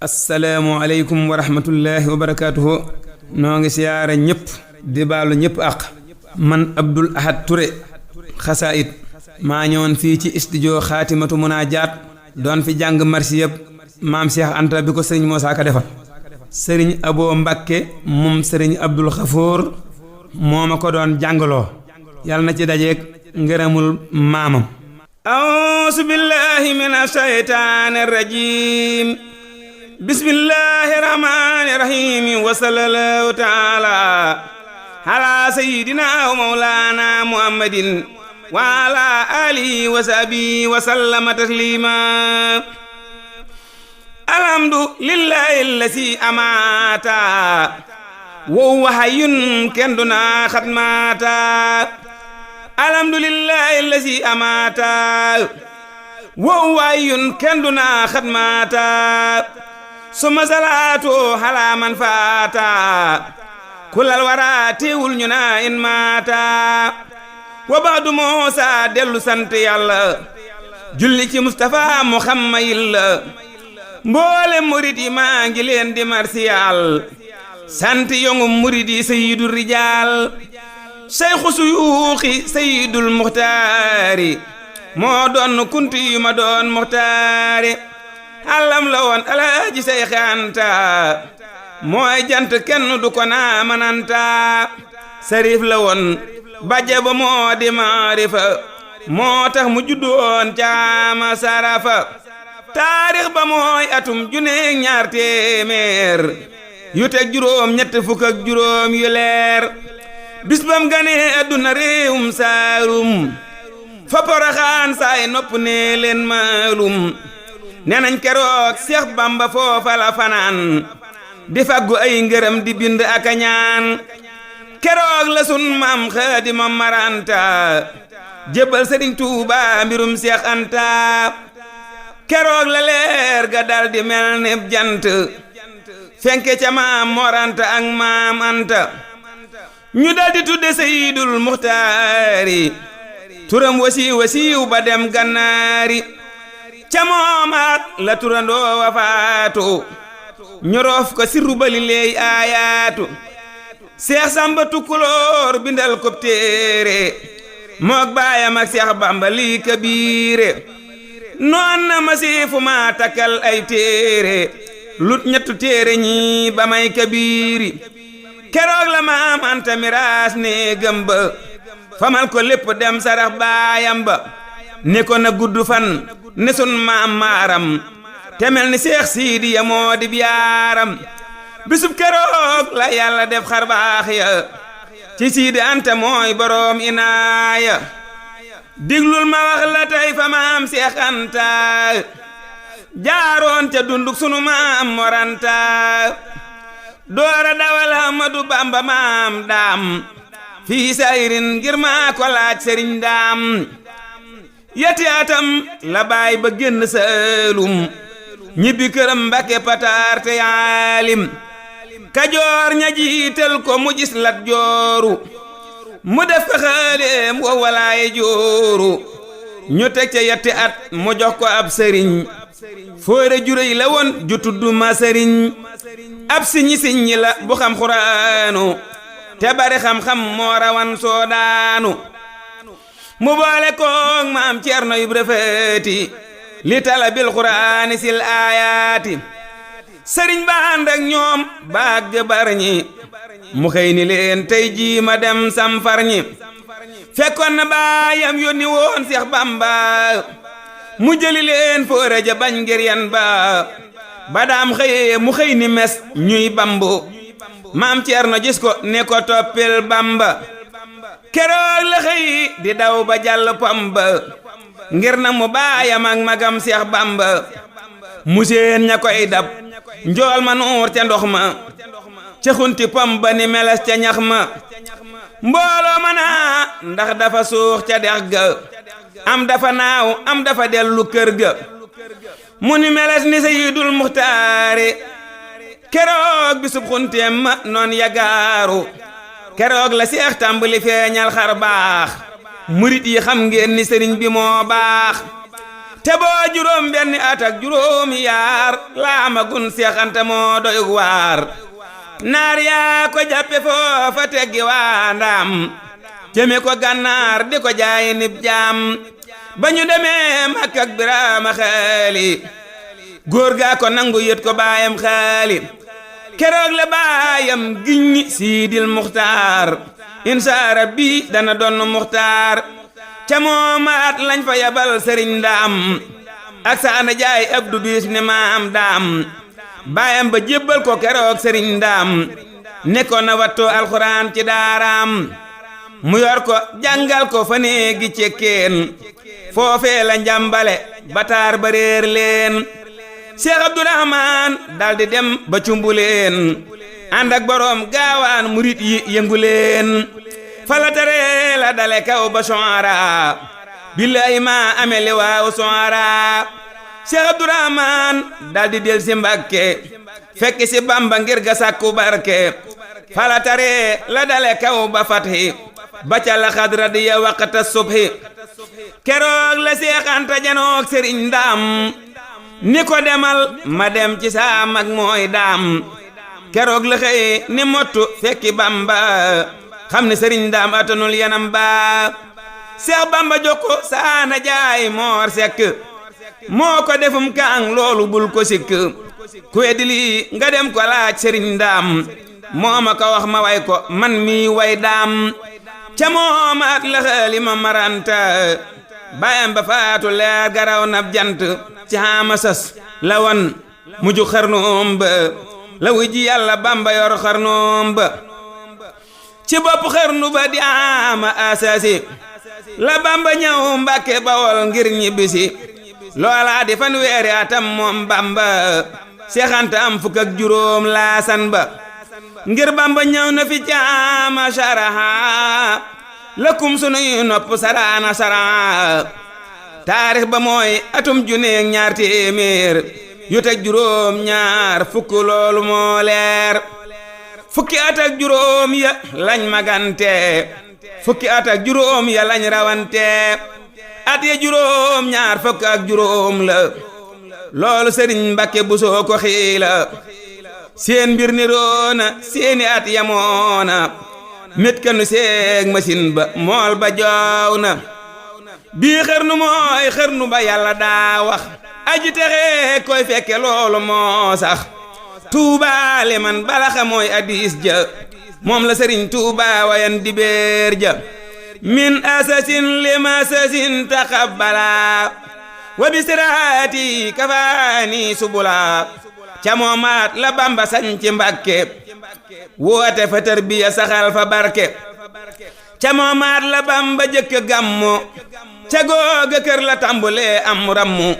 assalaamu aleykum wa rahmatullahi wa barakaatuhu. noo ngi siyaare ñëpp di baalu ñëpp àq. man Abdul Ahad Touré xasaayit maa ñëwoon fii ci studio xaatimatu munaajaat doon fi jàng marsi yëpp maam Cheikh Anta bi ko sëriñ Moussa Ka defal. sëriñ Abo Mbakke moom sëriñ Abdul Xafoor moo ma ko doon jàngaloo yàlla na ci dajeeg ngërëmul maamam. auzu billahi mina shaytaani rajiim. bismillahi rahmaani rahiim. wa sallallahu taala ala sayyidina wa mawlana muhammadin wa ala alihi wa sahbihi wa sallama taslima. alhamdulillahi allasi amata wa huwa hayyun kenduna xatmata. alhamdulillahi allasi amata wa huwa hayyun kenduna xatmata. suma salaatu ala man faata kulal wara teewul ñu naa in maata. wa baadu moosa dellu sant yàlla julli ci Mustafa Muhammadil mboole murid yi maa ngi leen di marsiyal sant yongu murid yi sayyidu rijaal seyxu suyuuxi sayyidul muxtaari moo doon kunti yu ma doon muxtaari. àllam la woon alaaji Seex Anta mooy jant kenn du ko naa mananta. sarif la woon bàjje ba moo di maarifa moo tax mu juddoon caama sarafa. taarix ba mooy atum juneeg ñaar téeméer yu teg juróom ñett fukk ak juróom yu leer. bis bam ganee adduna réewum saalum fa Poroxaan saay nopp nee leen maalum. nee nañ keroog Seex Bamba foofa la fanaan di faggu ay ngërëm di bind ak a ñaan. keroog la sun maam Xaadima Maranta jébbal Sëriñ Tuuba mbirum Seex Anta. keroog la leer ga dal di mel ne jant fenke ca maam Mor Anta ak maam Anta. ñu dal di tudde Seydul Muxtaari turam wasiiw ba dem gannaari. ca moomaat la turandoo wa faatu ñu roof ko sirru bali leey aayaatu. Seex Samba Tukulóor bindal ko téere mook baayam ak Seex Bamba lii kabiire. noon na ma siifu ma takkal ay téere lut ñettu téere ñi ba may kabiiri. keroog la maam Anta miraas ne gëmba famal ko lépp dem sarax baayam ba ne ko na gudd fan ne sun maam maaram te mel ni Seex Sidiya moo di biyaaram. bisub keroog la yàlla def xar baax ya ci Sidi Anta mooy boroom inaaya. diglul ma wax la tey fa maam Seex Anta jaaroon ca dunduk sunu maam Mor Anta. doora dawal Ahmadu Bamba maam daam fii sayrin ngir maa ko laaj sëriñ daam. yeti atam la baay ba génn Saalum ñibbi këram Mbakke Pataar te yaalim. Kajoor ña jiital ko mu gis Lat Jooru mu def ko xaaleem wa walaaye jooru. ñu teg ca yetti at mu jox ko ab sëriñ fóore juréy la woon ju tudd ma sëriñ. ab siñi la bu xam xuraanu te bari xam-xam moo rawan soodaanu. mu boole koog maam Ceerno Ibra Faati li talabil quraani sil aayaati. sëriñ ba ànd ak ñoom baag bar ñi mu xëy ni leen tey jii ma dem samfar ñi. fekkoon na baayam yónni woon Seex Bamba mu jëli leen foore ja bañ ngir yan ba daam xëyee mu xëy ni mes ñuy bambu. maam Ceerno gis ko ne ko toppil Bamba. keroog la xëy di daw ba jàll Pamba ngir na mu baayam ak magam Seex Bamba. mu seen ña koy dab njool ma nuur ca ndox ma ca xunti Pamba ni meles ca ñax ma. mbooloo ma naa ndax dafa suux ca dex ga am dafa naaw am dafa dellu kër ga. mu ni meles ni Sayyidul Muxtaari keroog bisub xunteem ma noon yagaaru. keroog la Seex tàmbali feeñal xar baax murit yi xam ngeen ni sëriñ bi moo baax te boo juróom benni at ak juróomi yaar laamagun Seex Anta moo doyug waar naar yaa ko jàppe foofa teggi waa ndaam jëme ko gànnaar di ko jaay nib jaam ba ñu demee Makka ak Biraama Xaali góor gaa ko nangu yët ko baayam Xaali keroog la baayam giññi Siidil Muxtaar insa rabbi dana donn Muxtaar ca moomaat lañ fa yabal sëriñ Ndaam ak Saana Jaay Abdu Biis ne maam daam baayam ba jébbal ko keroog sëriñ Ndaam ne ko na wattu alxuraan ci daaraam mu yor ko jàngal ko fa néegi cekkeen foofee la njàmbale bataar ba réer leen Cheikh Abdourahman daldi dem ba cumbuleen ànd ak boroom gaawaan murit yi yëngu leen fala tere la dale kaw ba Sohara billahi ma amele waaw Sohara Cheikh Abdourahman daldi del si Mbàkke fekk si Bamba ngir ga sàkku barke fala tere la dale kaw ba Fathi ba ca la xadra diya waqta subhi keroog la Seex Anta janoog Sëriñ Ndaam ni ko demal ma dem ci saa mag mooy daam keroog la xëy ni mottu fekki Bamba xam ne Sëriñ Ndaam atanul yanam ba Seex Bamba jokko Saana Jaay Moor Sekk moo ko defum kaang loolu bul ko sikk ku weddi lii nga dem ko laaj Sëriñ Ndaam moo ma ko wax ma way ko man mi way daam ca moomaat la xaali ma maranta baayam ba faatu leer garaw nab jant ci xaama sas la wan muju xarnoom ba la wuy ji Yàlla Bamba yor xarnoom ba ci bopp xarnu ba di ama asasi la Bamba ñëw Mbàkke Bawol ngir ñibbisi loola di fanweeri atam moom Bamba Seex Anta am fukk ak juróom laasan ba ngir Bamba ñëw na fi caama sharaha lëkkum sunuy nopp saraana saraha taarix ba mooy atum juneeg ñaar téeméer yu teg juróom ñaar fukk loolu moo leer fukki at ak juróom ya lañ magante fukki at ak juróom ya lañ rawante at ya juróom ñaar fukk ak juróom la loolu Sëriñ Mbàkke Buso ko xiila seen mbir ni roona seeni at yamoona met kanu seeg machine ba mool ba joow na bii xërnu mooy xërnu ba Yàlla daa wax aji texe koy fekke loolu moo sax Tuuba le man balaxa mooy hadiis ja moom la Sëriñ Tuuba wayan dibeer ja min asasin limasasin taqabbala wa bisiraati kafaani subula ca moomaat la Bamba sañ ci Mbàkke woote fa tarbiya saxal fa barke ca moomaat la Bamba jëkk gàmmu ca googa kër la tambulee am rammu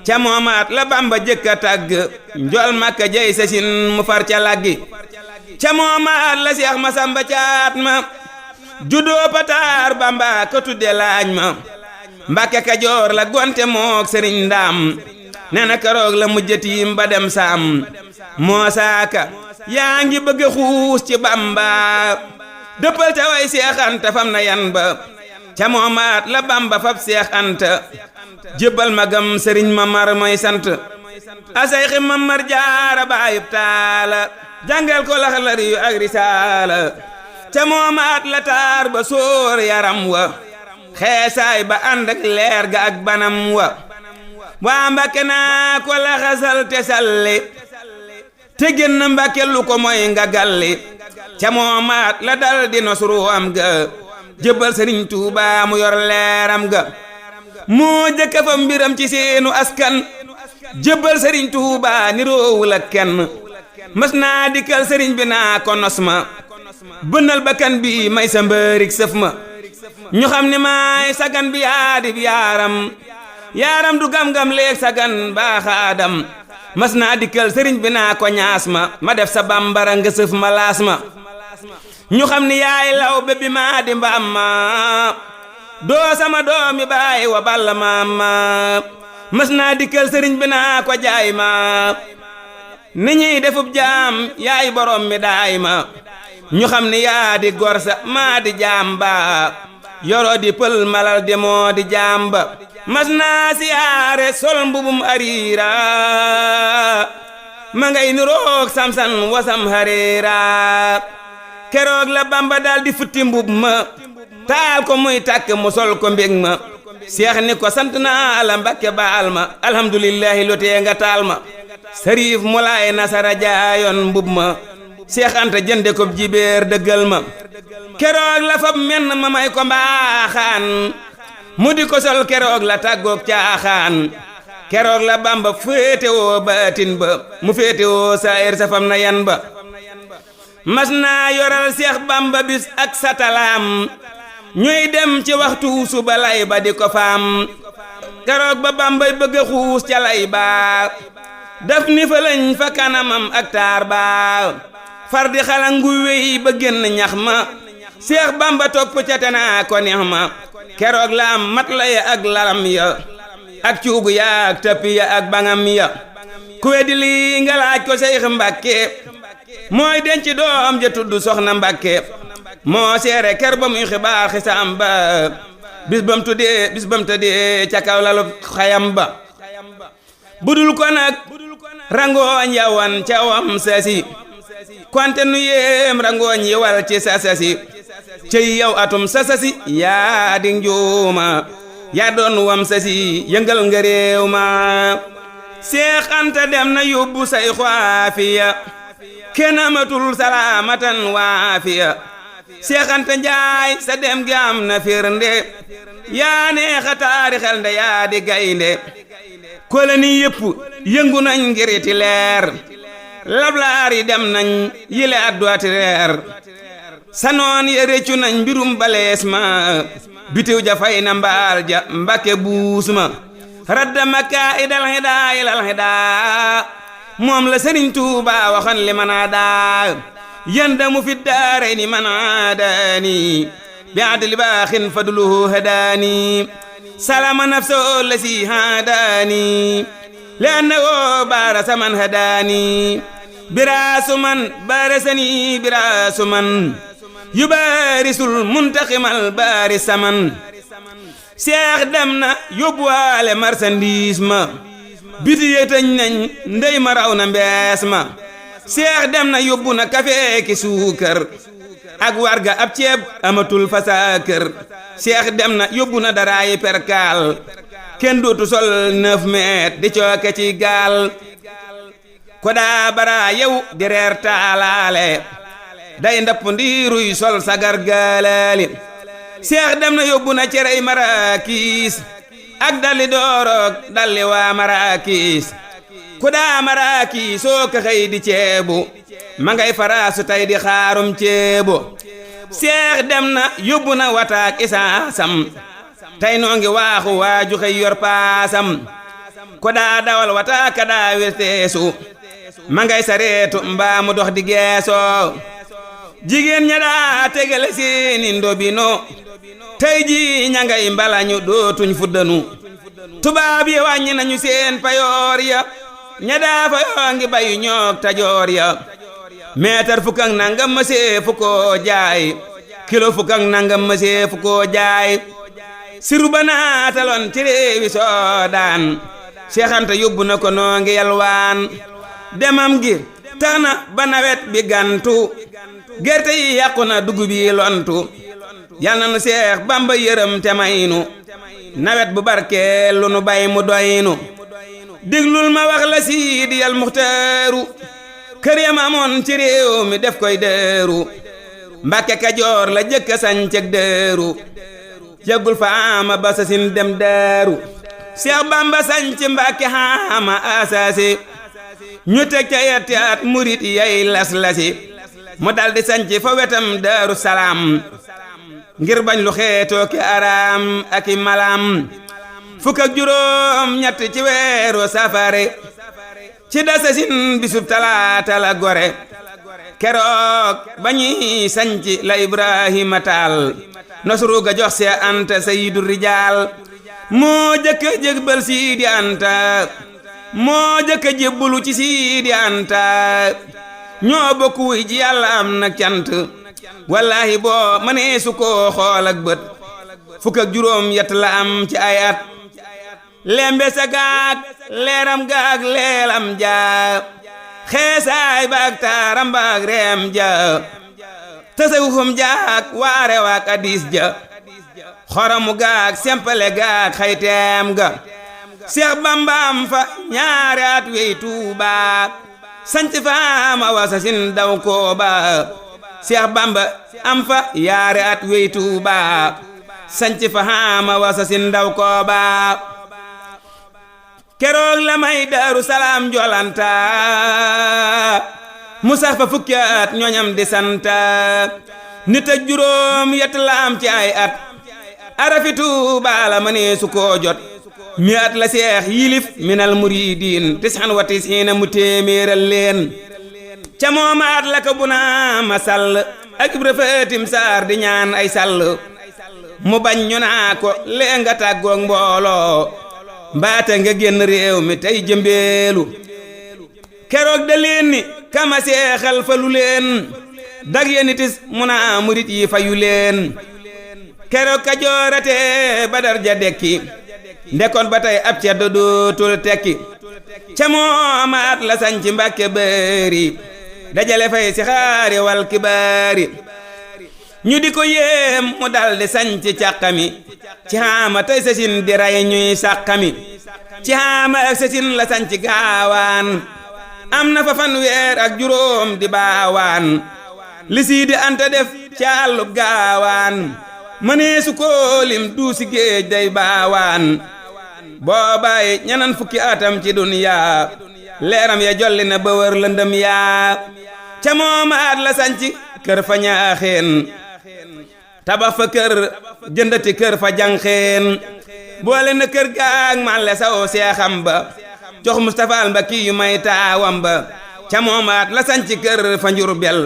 ca moomaat la Bamba jëkk a tàgg njol Makka jey sasin mu far ca laggi ca moomaat la Seex Masamba Caat ma juddoo pataar Bamba ko tudde laañ ma Mbàkke Kajoor la gonte mook Sëriñ Ndaam nena keroog la mujjatiim ba dem saam moo saaka yaa ngi bëgg xuus ci Bamba dëppal te way Seex Anta fam na yan ba ca moomaat la Bamba fab Seex Anta jébbal magam Sëriñ Mamar mooy sant asayxi Mamar Jaara baayub taala jàngal ko Laxdari yu ak Risaala ca moomaat la taar ba sóor yaram wa xeesaay ba ànd ak leer ga ak banam wa waa Mbàkke naa ko laxasal te salli te génn Mbàkke lu ko moy nga galli ca moomaat la dal di nosru am ga jébbal Sëriñ Tuuba mu yor leeram ga moo jëkk fa mbiram ci seenu askan jébbal Sëriñ Tuuba ni roowul ak kenn mas naa dikkal sëriñ bi naa ko nos ma bënnal bakkan bi may sa mbërik sëf ma ñu xam ne maay sagan bi yaadib yaaram du gam-gam leeg sagan baaxaadam mas naa dikkal sëriñ bi naa ko ñaas ma def sa bambara nga sëf ma laas ma ñu xam ni yaay law be bi maa di mbaam ma doo sama doomi baay wa balla maama mas naa dikkal sëriñ bi naa ko jaay ma ni ñuy defub jaam yaay borom mi daay ma ñu xam ni yaa di gorsa maa di jaam ba yoroo di pël malal de moo di jaam ba mas naa siyaare sol mbubum ariira ma ngay niroog samsan wasam hareera keroog la Bamba dal di futti mbub ma taal ko muy tàkk mu sol ko mbég ma seex ni ko sant naa la Mbàkke baal ma alhamdulillahi lu tee nga taal ma sariif mulaay nasara jaayoon mbub ma Seex Anta jënde ko jibeer dëggal ma keroog la fab menn ma may ko mbaaxaan mu di ko sol keroog la tàggoog caaxaan keroog la Bamba féete woo baatin ba mu féete woo saayir safam na yan ba mas naa yoral Seex Bamba bis ak satalaam ñuy dem ci waxtu suba lay ba di ko faam keroog ba Bambay bëgg a xuus ca lay ba daf ni fa lañ fa kanamam ak taar ba far di xalangu wéy ba génn ñax ma Seex Bamba topp ca te naa ko neex ma keroog la am mat la ya ak lalam ya ak cuugu ya ak tappi ya ak bangam ya ku weddi lii nga laaj ko Seex Mbàkke mooy denc doom ja tudd Soxna Mbàkke moo seere ker ba muy xibaar xisaam ba bis bam tëddee ca kaw lalu xayam ba budul ko nag rangooñ yawan ca wam sasi konte nu yéem rangooñ yi wal ci sasasi cey yow atum sasasi yaa di njuuma yaa doon wam sasi yëngal nga réew ma Seex Anta dem na yóbbu say xaafiya kenn amatul salaamatan waafiya Seex Anta Njaay sa dem gi am na firnde yaa neexa taarixal nde yaa di gaynde koloni yëpp yëngu nañ ngiriti leer lablaar yi dem nañ yile adduwaati reer sa noon ya réccu nañ mbirum balees ma bitiw ja fay na mbaal ja Mbàkke buus ma radda makka idal hidaa ilal hidaa moom la Sëriñ Tuubaa waxoon li manaa daa yandamu fi daarayni man aadaani bi adli baaxin fadluhu hadaani salama nafso lasi hadaani li annahu baarasa man hadaani biraasu man baarasani biraasu man yubaarisul muntaqimal baarisa man Seex dem na yóbbuwaale marchandise ma biti yetañ nañ ndey ma raw na mbees ma Seex dem na yóbbu na kafe ki suukar ak warga ab ceeb amatul fa saa kër Seex dem na yóbbu na daraayi perkaal kenn dootu sol 9 mètres di cooke ci gaal ko daa bara yow di reer taalaale day ndapp ndiiruy sol sagar gaalaali Seex dem na yóbbu na cerey maraakiis ak dalli dooroog dalli waa maraakiis ku daa maraaki soo ko xëy di ceebu ma ngay faraasu tay di xaarum ceebu Seex dem na yóbbu na wataak isaasam tay noo ngi waaxu waaju xëy yor paasam ku daa dawal wataaka daa wirteesu ma ngay sareetu mbaa mu dox di geesoo jigéen ña daa tegale seeni ndobino tey ji ña ngay mbalañu dootuñ fuddanu tubaab yi wàññi nañu seen payoor ya ña daa fa yoo ngi bayu ñoog tajoor ya meetar fukk ak nangam ma see fu koo jaay kilo fukk ak nangam ma see fu koo jaay siru ba naataloon ci réewi Soodaan Seex Anta yóbbu na ko noo ngi yalwaan demam gi tax na ba nawet bi gantu gerte yi yàqu na dugub yi lontu yal na nu Seex Bamba yërëm te maynu nawet bu barkeel lu nu bay mu doynu diglul ma wax la Siidiyal Muxtaaru kër yam amoon ci réew mi def koy dëeru Mbàkke Kajoor la jëkka sañceg dëeru yëggul fa ama ba sa sin dem dëeru Seex Bamba sañc Mbàkke xaama asaasi ñu teg ca yetti at murit yay las-lasi mu daldi sañc fa wetam Daaru Salaam ngir bañ lu xeetoo ki araam ak i malaam fukk ak juróom ñett ci weeru safare ci dasasin bisub talaata la gore keroog bañuy sañc la Ibrahima taal nasru ga jox Seex Anta sayyidu rijaal moo jëkk jébbal Siidi Anta moo jëkk jébbulu ci Siidi Anta ñoo bokk wuy ji Yàlla am na cant wallahi boo mënee su ko xool ak bët fukk ak juróom yett la am ci ay at lembe sa gaag leeram gaag leelam ja xeesaay baag taaram baag reem ja tasawufum jaag waare waag hadiis ja xoromu gaag sempale gaag xayteem ga Seex Bamba am fa ñaari at wey Tuuba sanc faama wasasin daw kooba Seex Bamba am fa yaari at wey Tuuba sanc faama wasasin daw kooba keroog la may Daaru Salaam jolanta mu sax fa fukki at ñoñam di santa nit ak juróom yett la am ci ay at arafi Tuuba la mënee su koo jot mi at la seex yilif minal muridiin 99 mu téeméeral leen ca mooma at la ko bu naa ma sàll ak Ibra Fatim Saar di ñaan ay sàll mu bañ ñu naa ko lee nga tàggoog mbooloo mbaate nga génn réew mi tey jëmbeelu keroog da leen ni kama seexal fa lu leen dag yenitis mu naa murit yi fayu leen keroog ka joorate Badar ja dekki ndekoon ba tey ab ceddo dootul tekki ca moomaat la sañci Mbàkke Bari dajale fay si xaari wal kibaari ñu di ko yéem mu daldi sañci càqami ci xaama tey sasin di ray ñuy sàqami ci xaama ak sasin la sañci gaawaan am na fa fanweer ak juróom di baawaan li Siidi Anta def ci àllub gaawaan mënee su koolim duusi géej day baawaan boobaay ñanan fukki atam ci duniyaa leeram ya jolli na ba wër lëndëm yaa ca moomaat la sanci kër fa ñaaxeen tabax fa kër jëndati kër fa janxeen boole na kër gaag màlle saw seexam ba jox Mustapha Mbakki yu may taawam ba ca moomaat la sanci kër fa Njurbel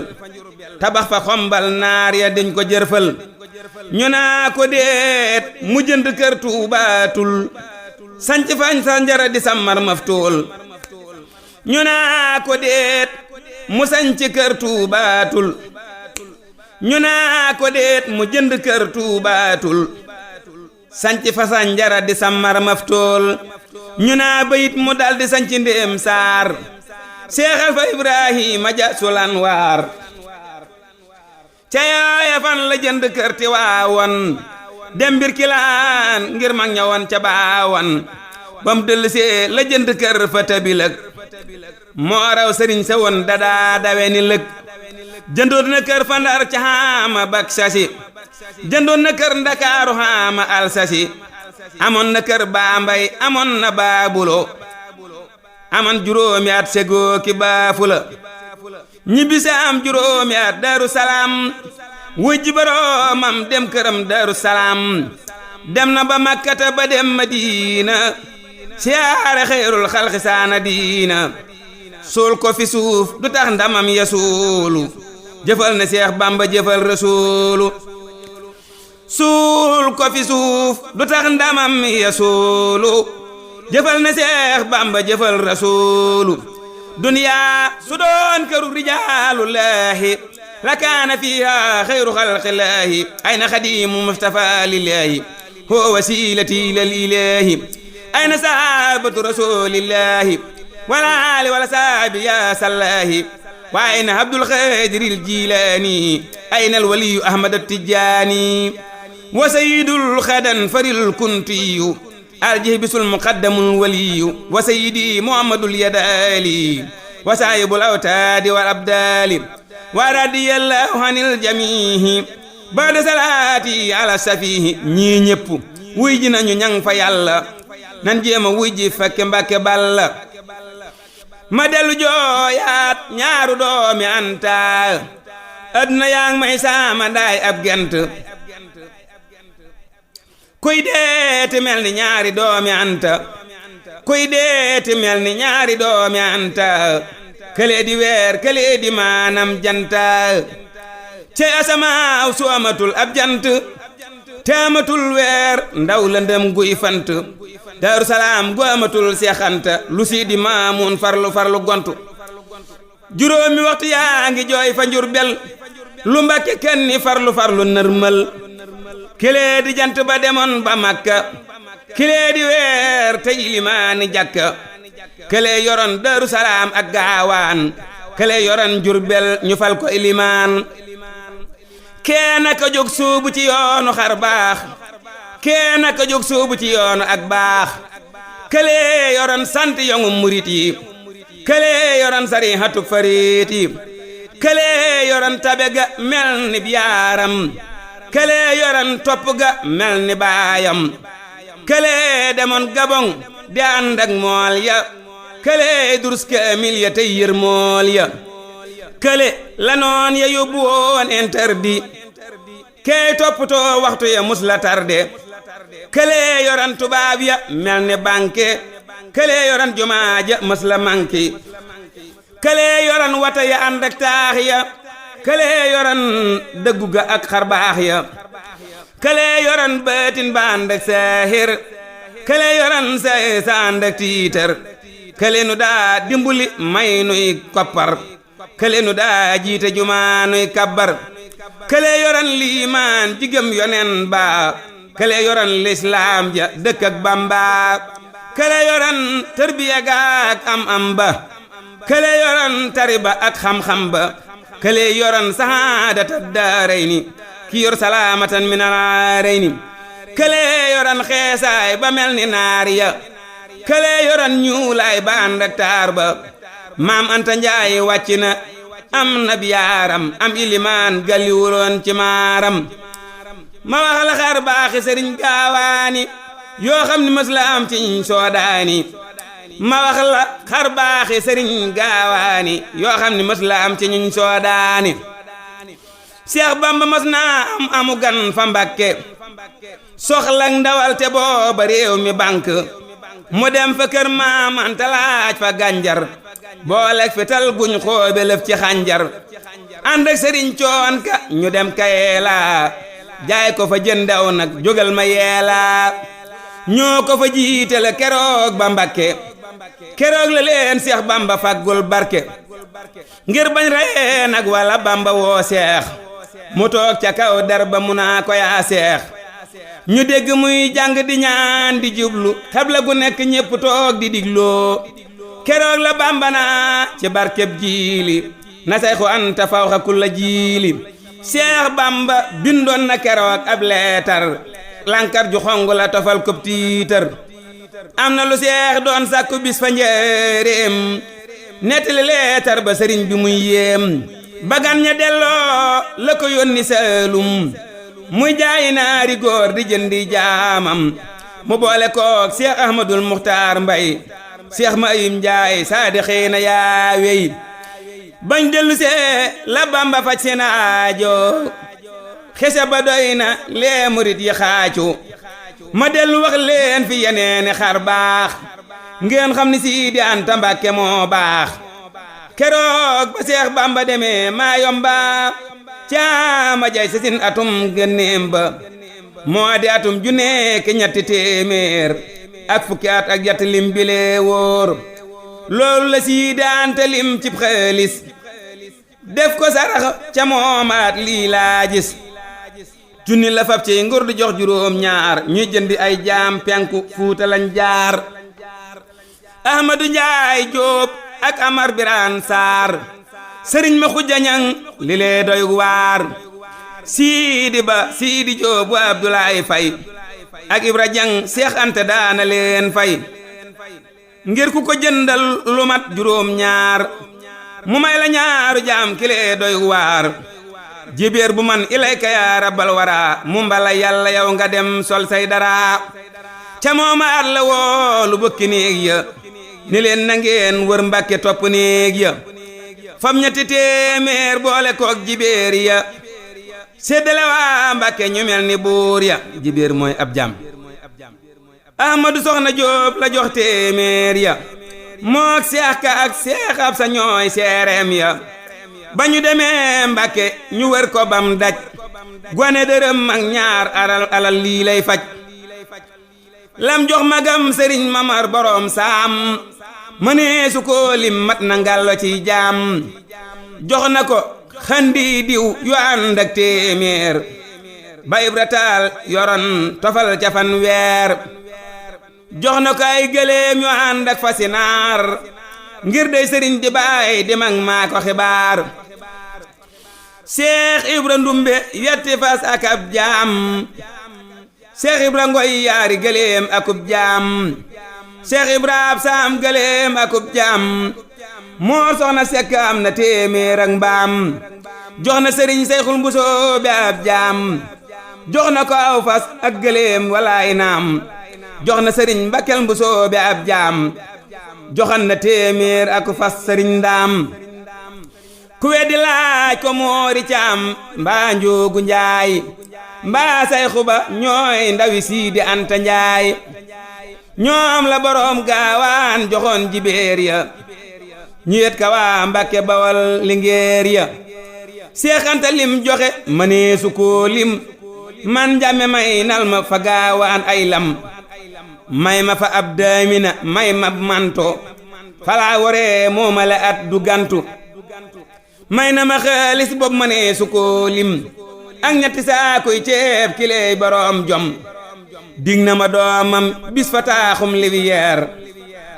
tabax fa xombal naar ya dañ ko jërfal ñu naa ko deet mu jënd kër Tuubaatul sanc fañ sa njara di sammar maftuul ñu naa ko deet mu sanc kër Tuubaatul ñu naa ko deet mu jënd kër Tuubaatul sanc fa sa njara di sammar maftuul ñu naa bayit mu daldi sanc ndéem saar seexal fa Ibrahima ja sulan waar ca yooya fan la jënd kër Tiwaawan dem Birkilaan ngir mag ñawoon ca baawan bam dellusee la jënd kër fa Tabilëg moo raw sëriñ sa woon dadaa dawe ni lëg jëndoon na kër fa Ndar ca xaama bak sasi jëndoon na kër Ndakaaru xaama alsasi amoon na kër Baambay amoon na Baabulo amoon juróomi at segoo ki Baafula ñibbise am juróomi at Daaru Salaam wujji boroomam dem këram Daaru Salaam dem na ba Makkata ba dem Madina siyaare xeyrul xalqi saana diina suul ko fi suuf du tax ndamam ya suulu jëfal na Seex Bamba jëfal Rasuulu suul ko fi suuf du tax ndamam ya suulu jëfal na Seex Bamba jëfal Rasuulu duniyaa su doon këru rijaalullaahi la kaana fiihaa xayru xalqillaahi ayna xadiimu Mustafaa lillaahi huwa wasiilati ilal ilaahi ayna sahabatu rasuulillaahi wala aali wala saabi yaa sallaahi wa ayna Abdul Xaadiril Jilaani ayna alwaliyu Ahmad Tijaani wa sayyidul xadan faril kuntiyu aljihbisul muqaddamul waliyu wa sayyidi Muhammadul Yadaali wa saahibul awtaadi wal abdaali wa radiyallahu anil jamiihi ba'da salaati ala safiihi ñii ñépp wuy ji nañu ñang fa yàlla nan jéema wuy ji fakke Mbàkke Balla ma dellu jooyaat ñaaru doomi Anta adduna yaa ngi may saama ndaay ab gent kuy deeti mel ni ñaari doomi Anta kuy deeti mel ni ñaari doomi Anta këlee di weer këlee di maanam janta cey asamaaw su amatul ab jant te amatul weer ndaw lëndëm guy fant Daaru Salaam gu amatul seexanta lu Sidi Maamun farlu gontu juróomi waxtu yaa ngi jooy fa Njurbel lu Mbàkke kenn ni farlu nërmal këlee di jant ba demoon ba Makka kilee di weer te ilimaani jàkka këlee yoroon Daaru Salaam ak gaawaan këlee yoroon Jurbel ñu fal ko ilimaan keena ka jóg suubu ci yoonu xar baax keena ka jóg suubu ci yoonu ak baax këlee yoroon sant yongu murit yi këlee yoroon sarihatuk farit yi këlee yoroon tabe ga mel ni biyaaram këlee yoroon topp ga mel ni baayam këlee demoon Gabon di ànd ak mool ya këlee durus kaamil ya tey yër mool ya kële la noon ya yóbbu woon interdit kee toppatoo waxtu ya mus la tarde këlee yoran tubaab ya mel ni banque këlee yoran jumaa ja mus la manki këlee yoran wata ya ànd ak taax ya këlee yoran dëggu ga ak xarbaax ya këlee yoran baatin ba ànd ak saahir këlee yoran say sa ànd ak tiitar këlee nu daa dimbuli may nuy koppar këlee nu daa jiite jumaa nuy kabbar këlee yoran liimaan jigëm yonen ba këlee yoran lislaam ja dëkk ak Bamba këlee yoran tërbiya ga ak am ba këlee yoran tariba ak xam-xam ba këlee yoran sahaadata daarayni ki yor salaamatan min alaarayni këlee yoran xeesaay ba mel ni naar ya këlee yoran ñuulaay ba ànd ak taar ba maam Anta Njaay wàcc na am na biyaaram am ilimaan galliwuloon ci maaram ma wax la xar baaxi sëriñ gaawaani yoo xam ni mës la am ci ñiñ soodaani ma wax la xar baaxi sëriñ gaawaani yoo xam ni mës la am ci ñiñ soodaani Seex Bamba mës naa am amu gan fa Mbàkke soxlak ndawal te booba réew mi bank mu dem fa kër maam Anta laaj fa gànjar booleeg fetal guñ xoobe lëf ci xànjar ànd ak sëriñ coon ka ñu dem Kayeela jaay ko fa jëndaw nag jógal ma yeela ñoo ko fa jiitale keroog ba Mbàkke keroog la leen Seex Bamba faggul barke ngir bañ reyee nag wala Bamba woo Seex mu toog ca kaw der ba mu naa ko yaa Seex ñu dégg muy jàng di ñaan di jublu xabla gu nekk ñépp toog di digloo keroog la Bamba naa ci barkeb jiili na Sayxu Anta fawxa kulla jiili Seex Bamba bindoon na keroog ab leetar lankar ju xong la tofal kob tiitar am na lu Seex doon sàkku bis fa njëreem nettali leetar ba sëriñ bi muy yéem bagan ña delloo la ko yónni Saalum muy jaayi naari góor di jëndi jaamam mu boole koog Seex Ahmadul Muxtaar Mbay Seex Mayim Njaay saadi xiina yaa wey bañ dellu see la Bamba faj seen aajo xese ba doy na lee murit yi xaacu ma dellu wax leen fi yeneeni xar baax ngeen xam ni Sidi Anta Mbàkke moo baax keroog ba Seex Bamba demee maa yomba caama jay sasin atum gënneem ba moo di atum junne ke ñetti téeméer ak fukki at ak yat lim bile wóor loolu la Sidi Anta lim cib xaalis def ko sarax ca moomaat lii laa gis junni la fab ci nguur di jox juróom ñaar ñuy jëndi ay jaam penku Fuuta lañ jaar Ahmadu Njaay Jóob ak Amar Biraan Saar sëriñ ma xujja ñaŋ li lee doy waar Siidi Ba Siidi Jóob wa Abdoulaye Fay ak Ibra Jang Seex Anta daana leen fay ngir ku ko jëndal lu mat juróom ñaar mu may la ñaaru jaam ki lee doy waar jibéer bu man ilayka yaa rabbal wara mu mbala yàlla yow nga dem sol say dara ca mooma at la woolu bëkki néeg ya ni leen na ngeen wër Mbàkke topp néeg ya fam ñetti téeméer boole koog jibéer ya séddale waa Mbàkke ñu mel ni buur ya jibéer mooy ab jaam Ahmadu Soxna Jóob la jox téeméer ya mook Seex Ka ak Seex Absa ñooy seereem ya ba ñu demee Mbàkke ñu wër ko bam daj gone dërëm ak ñaar alal lii lay faj lam jox magam sëriñ Mamar borom saam mënee su ko lim mat na ngàllo ci jaam jox na ko xandi diw yu ànd ak téeméer ba Ibra Taal yoroon tofal ca fan weer jox na ko ay gëléem yu ànd ak fasi naar ngir dey sëriñ di baay di mag maa ko xibaar Seex Ibra Ndumbe yetti fas ak ab jaam Seex Ibra Ngoy yaari gëléem akub jaam Seex Ibra ab saam gëléem akub jaam moo soxna Sekk am na téeméer ak mbaam jox na sëriñ Seyxul Mbusoo bi ab jaam jox na ko aw fas ak gëléem walaay naam jox na sëriñ Mbakkel Mbusoo bi ab jaam joxan na téeméer ak fas sëriñ ndaam ku weddi laaj ko moori caam mbaa njoogu njaay mbaa Sayxu Ba ñooy ndawi Siidi Anta Njaay ñoom la boroom gaawaan joxoon jibeer ya ñu yet ka waa Mbàkke Bawal lingeer ya Seex Anta lim joxe mëneesu koo lim man njàmme may nal ma fa gaawaan ay lam may ma fa ab daamina may ma manto falaa waree moomale at du gantu may na ma xaalis bopp mëneesu koo lim ak ñetti saakuy ceeb kileey boroom jom dig na ma doomam bis fa taaxum liwiyeer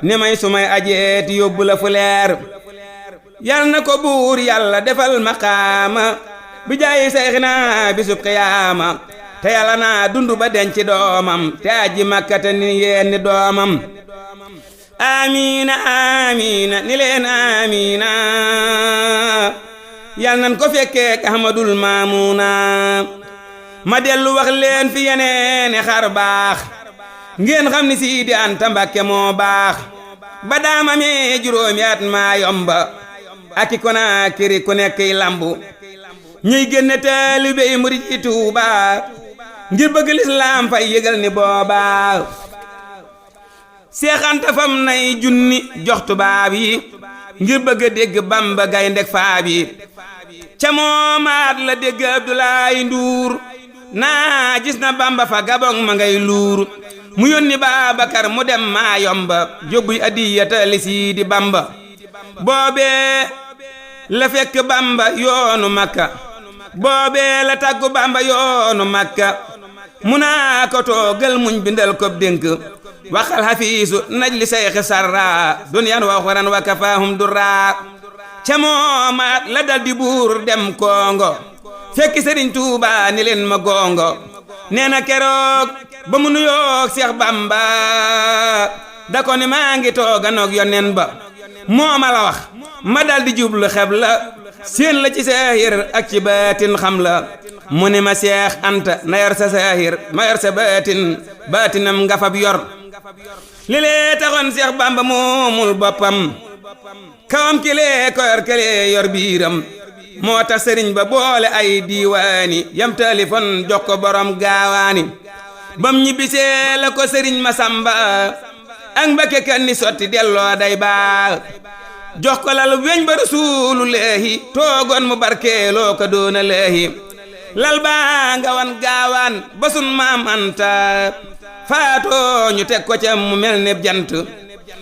ne may sumay ajeeti yóbbu la fu leer yal na ko buur yàlla defal maqaama bi jaayi Seyxina bisub qiyaama te yàlla naa dundu ba denc doomam te aji makkate ni yeen ni doomam amiina amiina ni leen amiina yal nan ko fekkeek Ahmadul Maamuna ma dellu wax leen fi yeneeni xar baax ngeen xam ni Siidi Anta Mbàkke moo baax ba daama mee juróomi at maa yomba aki Konaakiri ku nekk lambu ñuy génne taalibe yi murid yi Tuuba ngir bëgg lislaam fay yëgal ni booba Seex Anta fam nay junni jox tubaab yi ngir bëgg a dégg Bamba gayndeg faab yi ca moomaat la dégg Abdoulaye Nduur naa gis na Bamba fa Gabon ma ngay luur mu yónni Baabakar mu dem maa yomba jóbbuy adiyata li Siidi Bamba boobee la fekk Bamba yoonu Makka boobee la tàggu Bamba yoonu Makka mu naa ko toogal muñ bindal ko dénk waxal hafiisu najli Seyxi Sarra dunyan wa uxran wa kafaahum durra ca moomaat la dal di buur dem Kongo fekki Sëriñ Tuuba ni leen ma gongo nee na keroog ba mu nuyoog Seex Bamba da ko ni maa ngi tooga noog yonen ba moo ma la wax ma dal di jublu xeb la seen la ci saahir ak ci baatin xam la mu ni ma Seex Anta na yor sa saahir ma yor sa baatinam nga fab yor li lee taxoon Seex Bamba moomul boppam kawam kilee ko yor kilee yor biiram moo tax sëriñ ba boole ay diiwaani yam téléphone jox ko borom gaawaani bam ñibbisee la ko sëriñ Masamba ak Mbakke Kanni sotti delloo day baax jox ko lal weñ ba Rasuulullaahi toogoon mu barkeeloo ko doona leehi lal baa nga wan gaawaan ba sun maam Anta faatoo ñu teg ko ca mu mel ne jant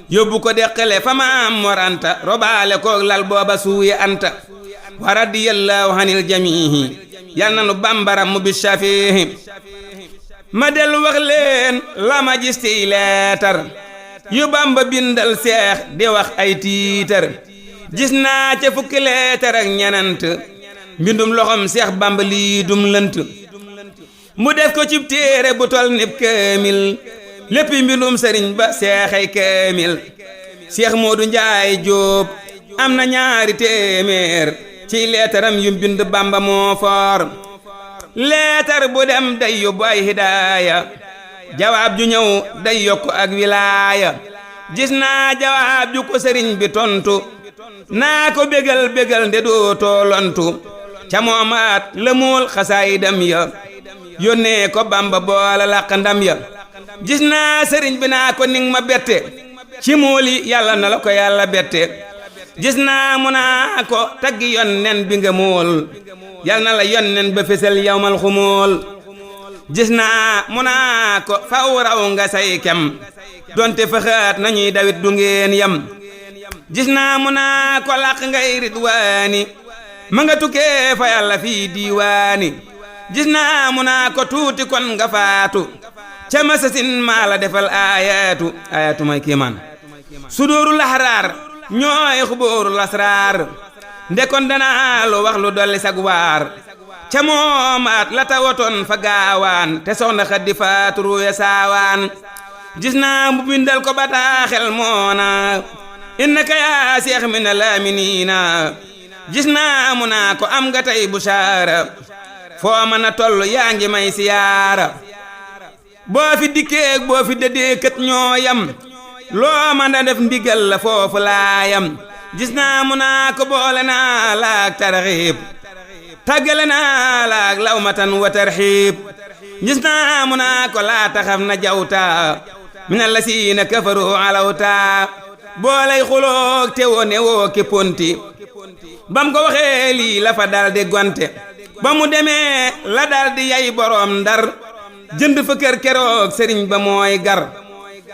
yóbbu ko deqale fa maam Mor Anta robaale ko lal booba suuye Anta wa radiyallahu anil jamihi yal na nu bambaram mu bi shafihi ma dellu wax leen la ma gis ci leetar yu Bamba bindal Seex di wax ay tiitar gis naa ca fukki leetar ak ñenant mbindum loxom Seex Bamba lii dum lënt mu def ko ci téere bu tol nib kaamil léppi mbindum sëriñ ba seexay kaamil Seex Moodu Njaay Jóob am na ñaari téeméer ci leetaram yu bind Bamba moo foor leetar bu dem day yóbbu ay hidaaya jawaab ju ñëw day yokku ak wilaaya gis naa jawaab ju ko sëriñ bi tontu naa ko bégal bégal nde doo toolontu ca moomaat la muul xasaayidam ya yónnee ko Bamba boola làq ndam ya gis naa sëriñ bi naa ko ning ma bette ci muuli yàlla na la ko yàlla bette gis naa mu naa ko taggi yonnen bi nga mool yal na la yonnen ba fesal yawmal xumóol gis naa mu naa ko faw raw nga say kem donte faxaat nañuy dawit du ngeen yam gis naa mu naa ko làq ngay ridwaani ma nga tukkee fa yàlla fii diiwaani gis naa mu naa ko tuuti kon nga faatu ca masasin maa la defal ayatu may kiimaan sudóoru laxaraar ñooy xubóoru lasraar ndekon danaa lu wax lu dolli sag waar ca moomaat la tawotoon fa gaawaan te soxna Xadi Faatu ruuya saawaan gis naa mu bindal ko bataaxel moona innaka yaa seex mina laaminiina gis naa mu naa ko am nga tey busaara foo mën a toll yaa ngi may siyaara boo fi dikkeek boo fi dëddee kët ñoo yam loo mën a def ndigal la foofu laayam gis naa mu naa ko boole naa laak tarxiib tàggale naa laak lawmatan wa tarxiib gis naa mu naa ko laa taxaf na jawta mina lasiina kafaru alawta boolay xuloog te woo ne woo ki ponti bam ko waxee lii la fa dal di gonte ba mu demee la dal di yay boroom Ndar jënd fa kër keroog sëriñ ba mooy gar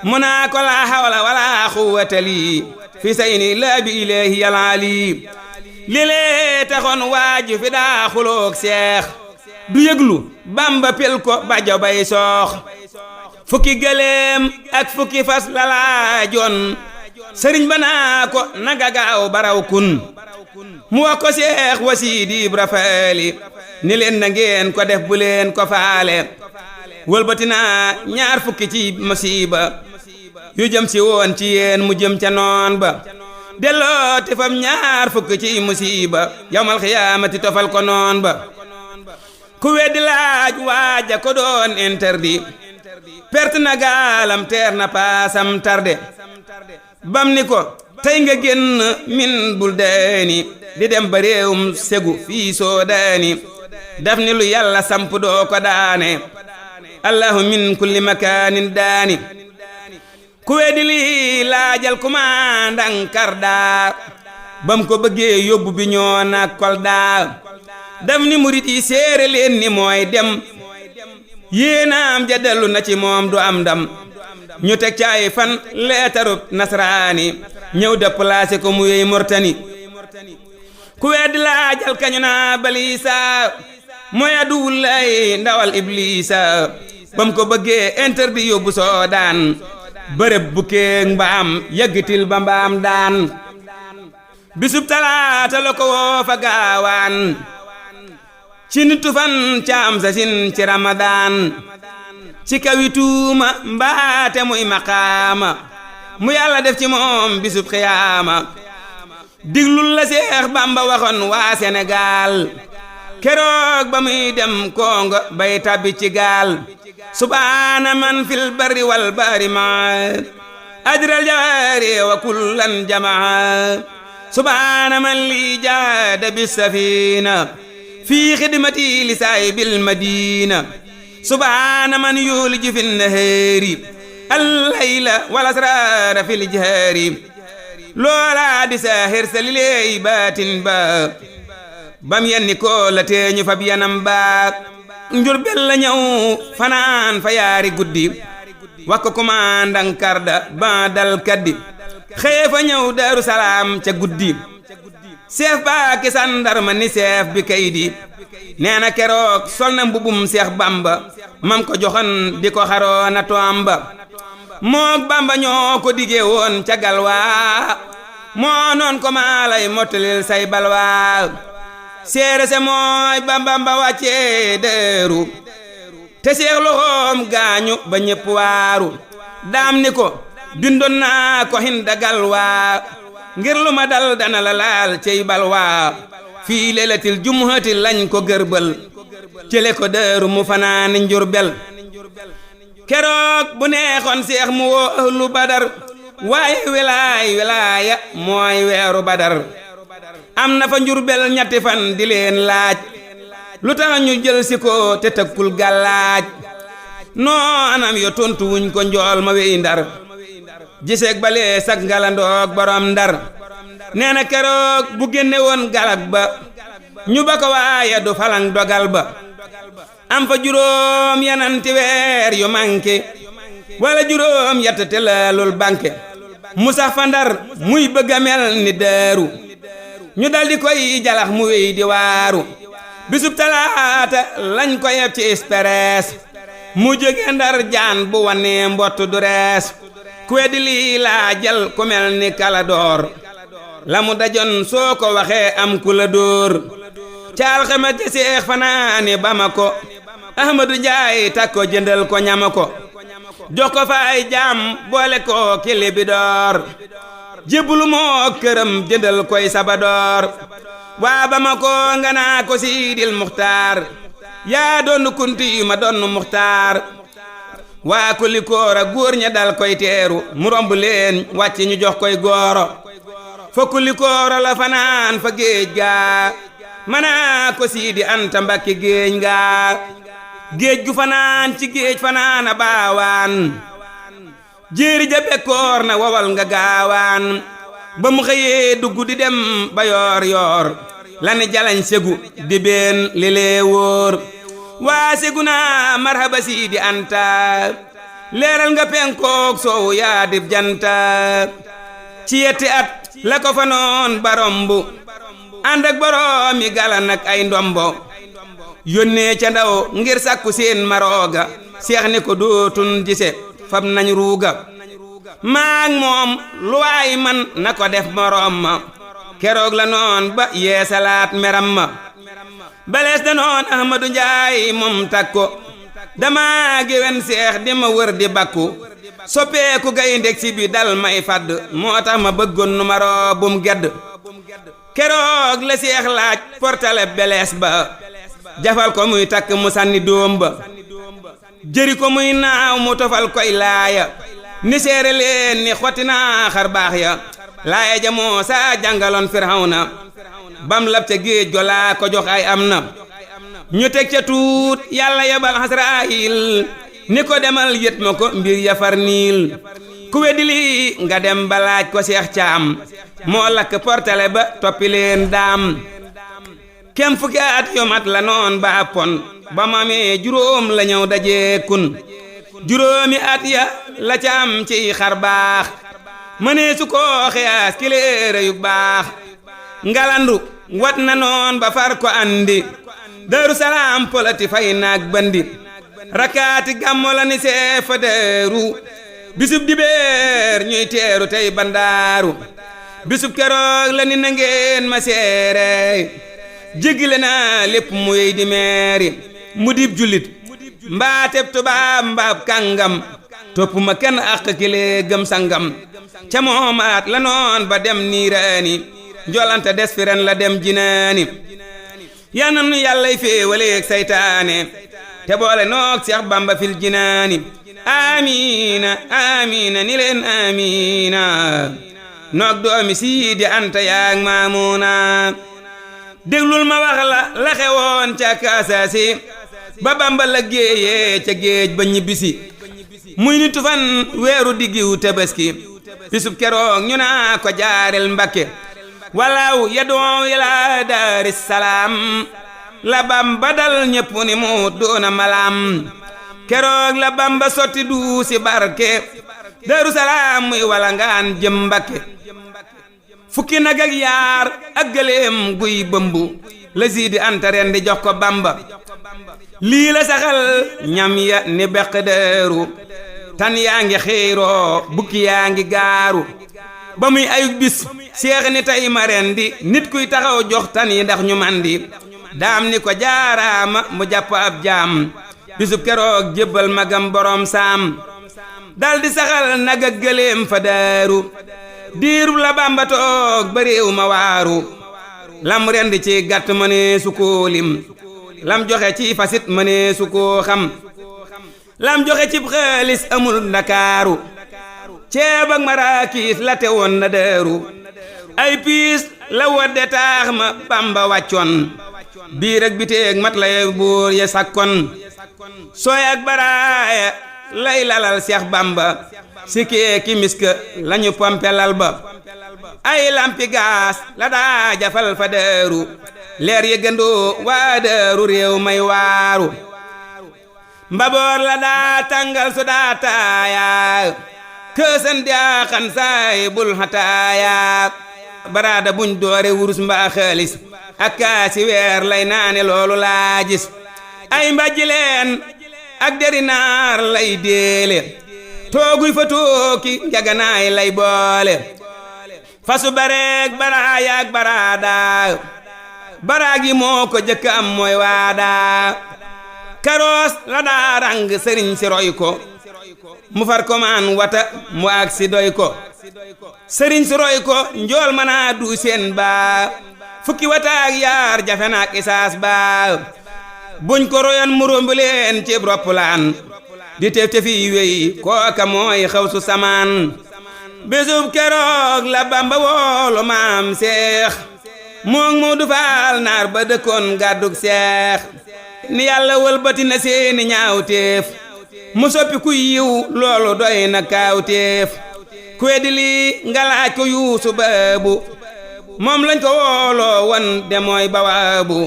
mu naa ko laa hawla wala quwwata lii fi sayni laa bi ilaahi yalaali léeg-léeg taxoon waaju fi daa xuloog seex du yëglu Bamba pel ko ba jobay soox fukki gëléem ak fukki fas la laajoon sëriñ ba naa ko naga gaaw baraw kun mu wax ko seex wasiidi Ibra Faali ni leen na ngeen ko def bu leen ko faale wëlbatina ñaar fukki ci musiba yu jëm si woon ci yéen mu jëm ca noon ba delloo te fam ñaar fukki ci musiba yawmal xiyaamati tofal ko noon ba ku weddi laaj waaja ko doon interdit perte na gaalam teer na paasam tarde bam ni ko tey nga génn min bul deeni di dem ba réewum segu fii soo daani daf ni lu yàlla samp doo ko daane allahu min kulli makaanin daani ku weddi lii laajal kumaandang Karda bam ko bëggee yóbbu bi ñoo na Kolda daf ni murit yi séere leen ni mooy dem yéenaam ja dellu na ci moom du am ndam ñu teg caay fan leetarub nasraani ñëw déplacé ko mu yey Mortani ku weddi laajal kañu naa Balisa mooy aduwullay ndawal Iblisa bam ko bëggee interdit yóbbu Soodaan bërëb bu keeg mbaam yëggitil ba mbaam daan bisub talaata la ko woo fa gaawaan ci nitu fan caam sa sin ci Ramadaan ci kawi tuuma mbaate muy maqaama mu yàlla def ci moom bisub xiyaama diglul la Seex Bamba waxoon waa Sénégal keroog ba muy dem Kongo bay tabbi ci gaal subhaana man fil barri wal bahri ma ajral jawaari wa kullan jamaa subhaana man li jaada bis safina fii xidmati li saahibil madina subhaana man yuliju fi nnahaari allayla wal asraara fil jihaari loola di saahir sa lileey baatin ba bam yenni ko la teeñu fab yanam ba Njurbel la ñëw fanaan fa yaari guddi wax ko kumaandang Karda ba dal kaddi xëye fa ñëw Daaru Salaam ca guddi seef baa ki sandarma ni seef bi kaydi nee na keroog sol na mbubum Seex Bamba mam ko joxoon di ko xaroo na toom ba mook Bamba ñoo ko digee woon ca galwaa moo noon ko maa lay mottalil say balwaa seere se mooy Bamba wàccee Daaru te seex loxoom gaañu ba ñépp waaru daam ni ko bindoon naa ko hinda galwaa ngir lu ma dal dana la laal cey balwaa fii leylatil jumuhati lañ ko gërbal cele ko Daaru mu fanaani Njurbel keroog bu neexoon seex mu woo ahlu Badar waaye wilaaya mooy weeru Badar am na fa Njurbel ñetti fan di leen laaj lu tax ñu jël si ko te tëkkul gàllaaj noo anam yo tontu wuñ ko njool ma wey Ndar giseeg balee sak ngalandoog borom Ndar nee na keroog bu génne woon galak ba ñu ba ko waaye du falang dogal ba am fa juróom yananti weer yu manqué wala juróom yett te laalul banque mu sax fa Ndar muy bëgg a mel ni Daaru ñu daldi koy jalax mu wéy di waaru bisub talaata lañ ko yeb ci Express mu jóge Ndar jaan bu wanee mbott du rees ku weddi lii laa jël ku mel ni Kaladoor la mu dajoon soo ko waxee am ku la dóor ca alxames ja Seex fanaani Bamako Ahmadu Njaay takko jëndal ko ñama ko jox ko fa ay jaam boole ko ki Libidoor jébbulu moo këram jëndal koy Sabadoor waa Bamako nga naa ko Siidil Muxtaar yaa doon kunti ma doon Muxtaar waa Kulikoora góor ña dal koy teeru mu romb leen wàcc ñu jox koy gooro fa Kulikoora la fanaan fa géej gaa manaa ko Siidi Anta Mbakke géej gaa géej gu fanaan ci géej fanaan a baawaan jéeri ja bekkoor na wowal nga gaawaan ba mu xëyee dugg di dem ba yoor yoor la ne jalañ segu di been li lee wóor waa segu naa marhaba Siidi Anta leeral nga penkook soowu yaa dib janta ci yetti at la ko fa noon barombu ànd ak boroomi galan ak ay ndombo yónnee ca ndaw ngir sàkku seen marooga seex ni ko dootun gise fab nañ ruuga maag moom lu waay man na ko def moroom ma keroog la noon ba yeesalaat meram ma balees da noon Ahmadu Njaay moom takko dama géwen seex di ma wër di bakku soppeeku gayndeg si bi dal may fadd moo tax ma bëggoon nu maroo bum gedd keroog la seex laaj portale belees ba jafal ko muy takk mu sànni dóom ba jëri ko muy naaw mu tofal koy laaya ni seere leen ni xotti naa xar baax ya laaya ja moo saa jàngaloon Firawna bam lab ca géej go laa ko jox ay am na ñu teg ca tuut yàlla yebal Asraayil ni ko demal yët ma ko mbir ya far niil ku weddi lii nga dem balaaj ko Seex Caam moo lakk portale ba toppi leen daam kem fukki at yu mat la noon ba pon ba mu amee juróom la ñëw dajee kun juróomi at ya la ca am ci xar baax mënee su ko xiyaas kileere yu baax ngalandu wat na noon ba far ko andi Daaru Salaam poloti fay naag bandi rakaati gàmmo la ni seefa Daaru bisub dibeer ñuy teeru tey bandaaru bisub keroog la ni na ngeen ma seere jéggile naa lépp mu yey di meeri mu dib julit mbaateb tubaab mbaab kàngam topp ma kenn àq kile gëm sangam ca moomaat la noon ba dem niiraani njolante des fi ren la dem jinaani yal na nu yàllay féewaleeg saytaane te boole noog Seex Bamba fil jinaani amiina amiina ni leen amiina noog doomi Siidi Anta yaag Maamuuna déglul ma wax la xewoon ca Kaasasi ba Bamba la géeyee ca géej ba ñibbisi muy nitu fan weeru diggiw Tabaski bisub keroog ñu naa ko jaarel Mbakke walaaw yadoo ila Daari Salaam la Bamba dal ñépp ni mu doona malaam keroog la Bamba sotti duusi barke Daaru Salaam muy wala ngaan jëm Mbakke fukki nag ak yaar ak gëléem guy bëmbu la Siidi Anta rendi jox ko Bamba lii la saxal ñam ya ni beq Daaru tan yaa ngi xiiroo bukki yaa ngi gaaru ba muy ayug bis seex ni tey ma rendi nit kuy taxaw jox tan yi ndax ñu mandi daam ni ko jaaraama mu jàpp ab jaam bisub keroog jébbal magam borom saam daldi saxal nag ak gëléem fa Daaru diirub la Bamba toog ba réew ma waaru lam rendi ci gàtt mënee su koo lim lam joxe ci fasit mënee su koo xam lam joxe cib xaalis amul Ndakaaru ceeb ak maraakiis la te woon na Daaru ay piis la wodde taax ma Bamba wàccoon biir ak biteeg mat lay buur ya sakkon sooy ak baraaya lay lalal Seex Bamba sikkee ki miska lañu pompe lal ba ay lampi gaas la daa jafal fa Daaru leer ye gëndoo waa Daaru réew may waaru mbaboor la daa tàngal su daa taaya kësan daa xan saay bul xataaya baraada buñ doore wurus mbaa xaalis ak kaasi weer lay naane loolu laa gis ay mbàjji leen ak deri naar lay déele tooguy fa tooki njaganaay lay boole fasu bareeg baraayaak baraadaa baraag yi moo ko jëkk am mooy waadaa karoos la daa rang sëriñ si roy ko mu far ko maan wata mu ak si doy ko sëriñ si roy ko njool manaa du seen baa fukki wataak yaar jafe naak isaas baa buñ ko royan mu rombu leen cib roppalaan di tef tefi wey kooka mooy xawsu samaan bésub keroog la Bamba woolu maam seex moom Moodu Faal naar ba dëkkoon gàddug seex ni yàlla wëlbati na seeni ñaawteef mu soppi ku yiw loolu doy na kaawteef ku weddi lii nga laaj ko yuusu baabu moom lañ ko wooloo won de mooy bawaabu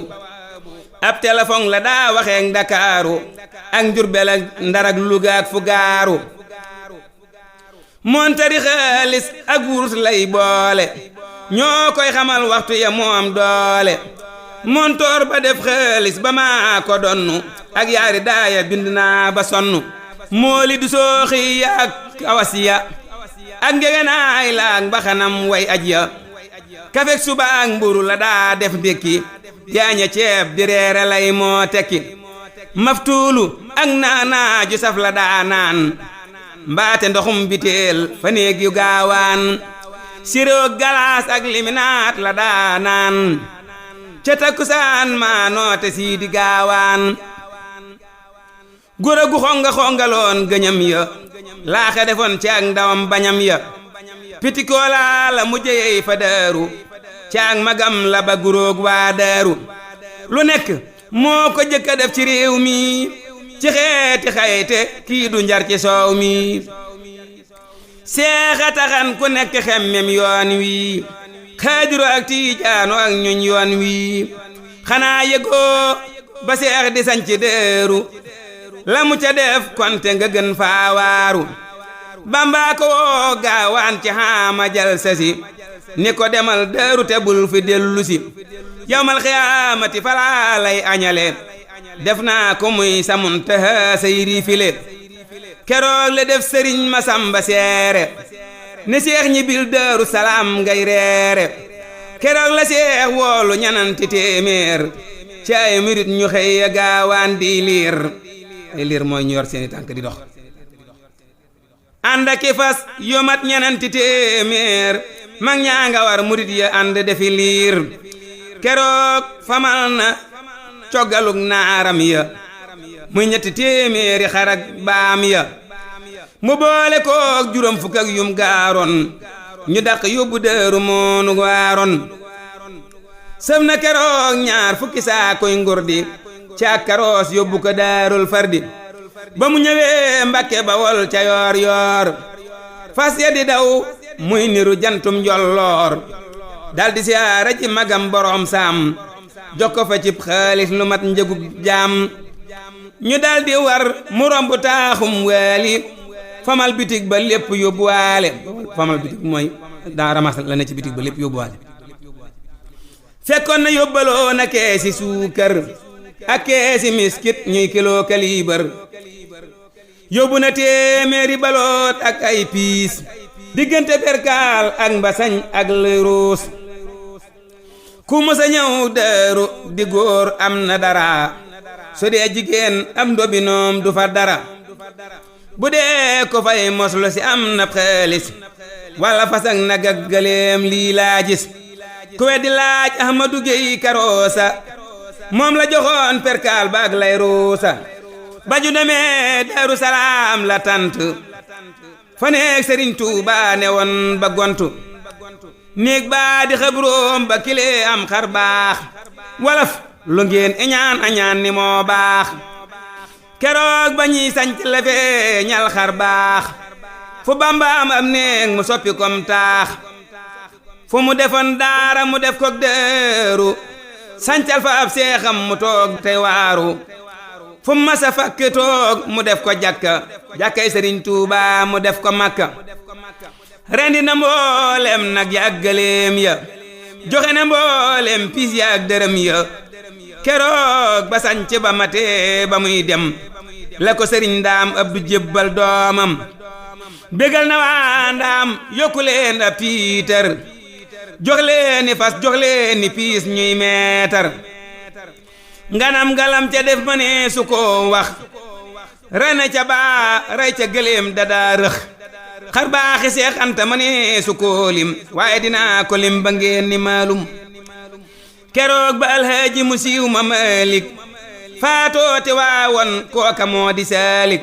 ab téléphone la daa waxeek Ndakaaru ak Njurbel ak Ndar ak Luga ak fu gaaru montari xaalis ak wurus lay boole ñoo koy xamal waxtu ya moom doole montoor ba def xaalis ba maa ko donnu ak yaari daaya bind naa ba sonnu mooli du sooxi ya ak kawasiya ak ngegenaay la ak mbaxanam way aj ya kafek suba ak mburu la daa def ndékki jaaña ceeb di reere lay moo tekki maftuulu ak naanaa ju saf la daa naan mbaate ndoxum biteel fa néeg yu gaawaan siroo galaas ak liminaat la daa naan ca takkusaan maa noote sii di gaawaan gura gu xonga xongaloon gëñam ya laaxe defoon ci ak ndawam bañam ya pitikoola la mujjey fa daaru ci ak magam la ba guróog waa daaru lu nekk moo ko jëkka def ci réew mi ci xeeti xayte kii du njar ci soow mi seexa taxan ku nekk xemmem yoon wi xaadiru ak tiijaanu ak ñuñ yoon wi xanaa yëgoo ba seex di sañ ci déeru la mu ca def konte nga gën faawaaru Bamba ko woo gaawaan ci xaama jal sasi ni ko demal déeru te bul fi dellu si yawmal xiyaamati falaa lay añale def naa ko muy samun taha say riifile keroog la def sëriñ Masamba seere ne seex ñi bil Daaru Salaam ngay reere keroog la seex woolu ñananti téeméer ci ay murit ñu xëy ya gaawaan di liir ay liir mooy ñu yor seeni tànk di dox ànd ak fas yu mat ñananti téeméer mag ñaa nga war murit ya ànd defi liir keroog famal na coggalug naaram ya muy ñetti téeméeri xarak baam ya mu boole koog juróom fukk ak yum gaaroon ñu daq yóbbu Daaru moonu waaroon sëf na keroog ñaar fukki saa koy ngurdi ca karoos yóbbu ko Daarul Fardi ba mu ñëwee Mbàkke Bawol ca yoor yoor fas ya di daw muy niru jantum njolloor daldi siyaara ci magam borom saam jokko fa cib xaalis lu mat njëgub jaam ñu daldi war mu romb taaxum waali famal bitig ba lépp yóbbuwaale famal bitig mooy daa ramas la ne ci bitig ba lépp yóbbuwaale fekkoon na yóbbaloo na keesi suukar ak keesi miskit ñuy kiloo kaliibar yóbbu na téeméeri baloot ak ay piis diggante perkaal ak mbasañ ak lëruus ku mësa ñëw Daaru di góor am na dara su dee jigéen am ndobinoom du fa dara bu dee ko fay moslu si am na xaalis walla fas ak nag ak gëléem lii laa gis ku weddi laaj Ahmadu Géy Karoosa moom la joxoon perkaal ba ak lay ruusa ba ju demee Daaru Salaam la tant fa neeg Sëriñ Tuubaa ne woon ba gontu néeg baa di xabroom ba kilee am xar baax walaf lu ngeen iñaan añaan ni moo baax keroog ba ñuy sanc la fee ñal xar baax fu Bamba am néeg mu soppi kom taax fu mu defoon daara mu def ko Daaru sancal fa ab seexam mu toog tey waaru fu masa fakk toog mu def ko jàkkay Sëriñ Tuubaa mu def ko Makka rendi na mboolem nag ya ak gëléem ya joxe na mboolem piis ya ak dërëm ya keroog ba sanc ba matee ba muy dem la ko sëriñ Ndaam Abdu jébbal doomam bégal na waa Ndaam yokku leen ab tiitar jox leen ni fas jox leen ni piis ñuy meetar nganam galam ca def ma ne su ko wax rey na ca baa rey ca gëléem dadaa rëx xar baaxi Seex Anta ma ne su ko lim waaye dinaa ko lim ba ngeen ni maalum keroog ba alhaaji mu siiw ma Malik faatoote waawoon kooka moo di Saalik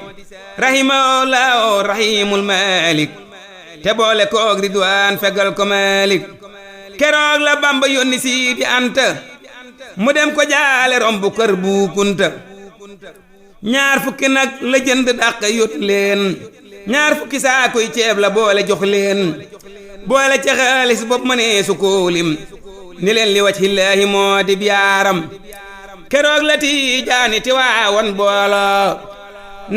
rahimahullahu rahimul Malik te boole koog Ridwaan fegal ko Malik keroog la Bamba yónni Sidi Anta mu dem ko jaale rombu kër bu Kunta ñaar fukki nag la jënd dàq yot leen ñaar fukki saakuy ceeb la boole jox leen boole ca xaalis bopp ma ne su ko lim ni leen li wajhillaahi moo di biyaaram keroog la Tijaani ti waawoon booloo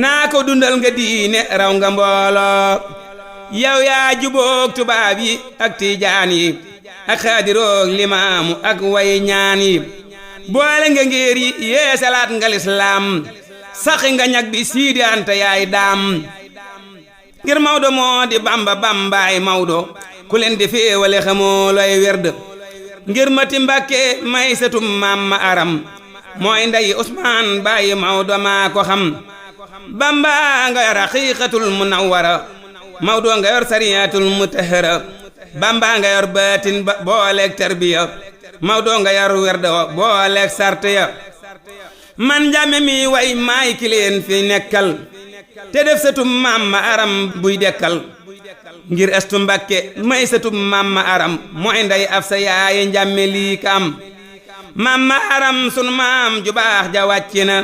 naa ko dundal nga diine raw nga mbooloo yow yaa juboog tubaab yi ak Tijaan yi ak xaadiroog limaamu ak way ñaan yi boole nga ngéer yi yeesalaat nga lislaam saxi nga ñag bi Sidi Anta yaay daam ngir Mawdo moo di Bamba bambaay Mawdo ku leen di féewale xamoo looy werd ngir Mati Mbàkke may setum maam ma aram mooy nday Usmaan bàyyi Mawdo maa ko xam Bamba nga yor haqiiqatul munawwara Mawdo nga yor sariyatul mutahhara Bamba nga yor baatin ba booleeg tarbiya Mawdo nga yor werda wa booleeg sarte ya man njàmme mi way maay ki leen fi nekkal te def satum maam ma aram buy dekkal ngir Astu Mbàkke may satum maam ma aram mooy nday Afsa yaaye njàmme lii kam maam ma aram sunu maam ju baax ja wàcc na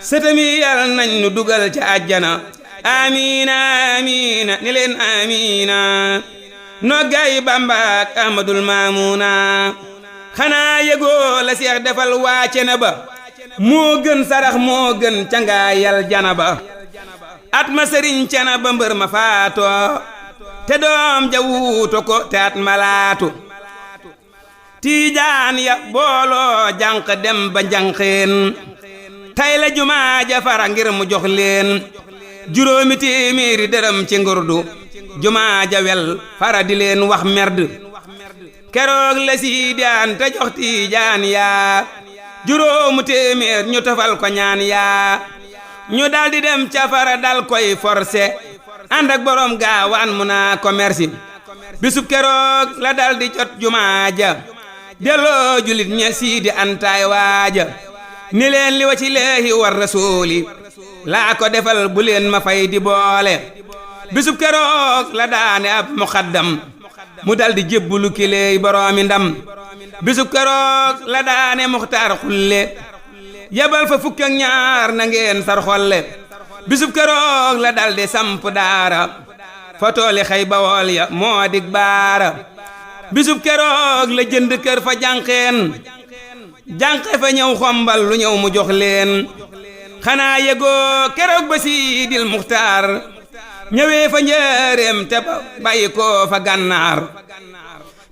sëtami yàlla nañ nu dugal ca àjjana amiina amiina ni leen amiina noggaay Bamba ak Ahmadul Maamuna xanaa yëgoo la Seex defal waace na ba moo gën sarax moo gën cangaayal jana ba at ma sëriñ cana ba mbër ma faatoo te doom ja wuuto ko te at ma laatu Tiijaan ya booloo jànq dem ba njànqeen tay la jumaa ja fara ngir mu jox leen juróomi téeméeri dërëm ci ngurdu jumaa ja wel fara di leen wax merd keroog la Sidi Anta jox Tiijaan yaa juróomu téeméer ñu tofal ko ñaan yaa ñu daldi dem ca fara dal koy forcé ànd ak borom gaawaan mu naa ko merci bisub keroog la daldi jot jumaa ja delloo julit ña Sidi Antaay waaja ni leen li wa ci leehi war rasuuli laa ko defal bu leen ma fay di boole bisub keroog la daane ab muqaddam mu daldi jébbulu kileey boroomi ndam bisub keroog la daane muxtaar xulle yabal fa fukk ak ñaar na ngeen sar xolle bisub keroog la daldi samp daara fa tooli xay bawool ya moo dig baara bisub keroog la jënd kër fa jànqeen jànqe fa ñëw xombal lu ñëw mu jox leen xanaa yëgoo keroog ba Siidil Muxtaar ñëwee fa njëreem te bàyyi ko fa gànnaar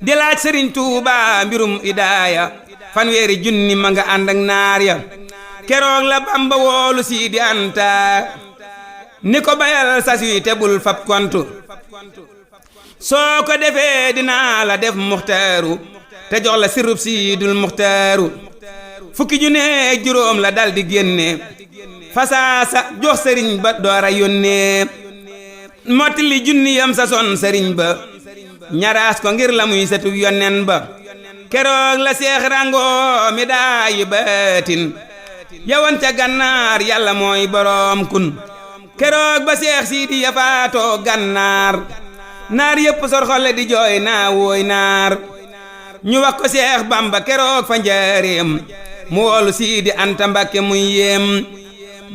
di laaj Sëriñ Tuuba mbirum idaaya fanweeri junni ma nga ànd ak naar ya keroog la Bamba woolu Sidi Anta ni ko bayal sas wi te bul fab kontu soo ko defee dinaa la def muxtaaru te jox la sirub Siidul Muxtaaru fukki junne ak juróom la dal di génne fasaasa jox sëriñ ba doora yónnee mottali junni yam sa son sëriñ ba ñaraas ko ngir la muy setu yonnen ba keroog la Seex rango mi daayi baatin yawan ca gànnaar yàlla mooy boroom kun keroog ba Seex Siidi ya faatoo gànnaar naar yépp sorxole di jooy naa wooy naar ñu wax ko Seex Bamba keroog fa njaareem mu woolu Siidi Anta Mbàkke muy yéem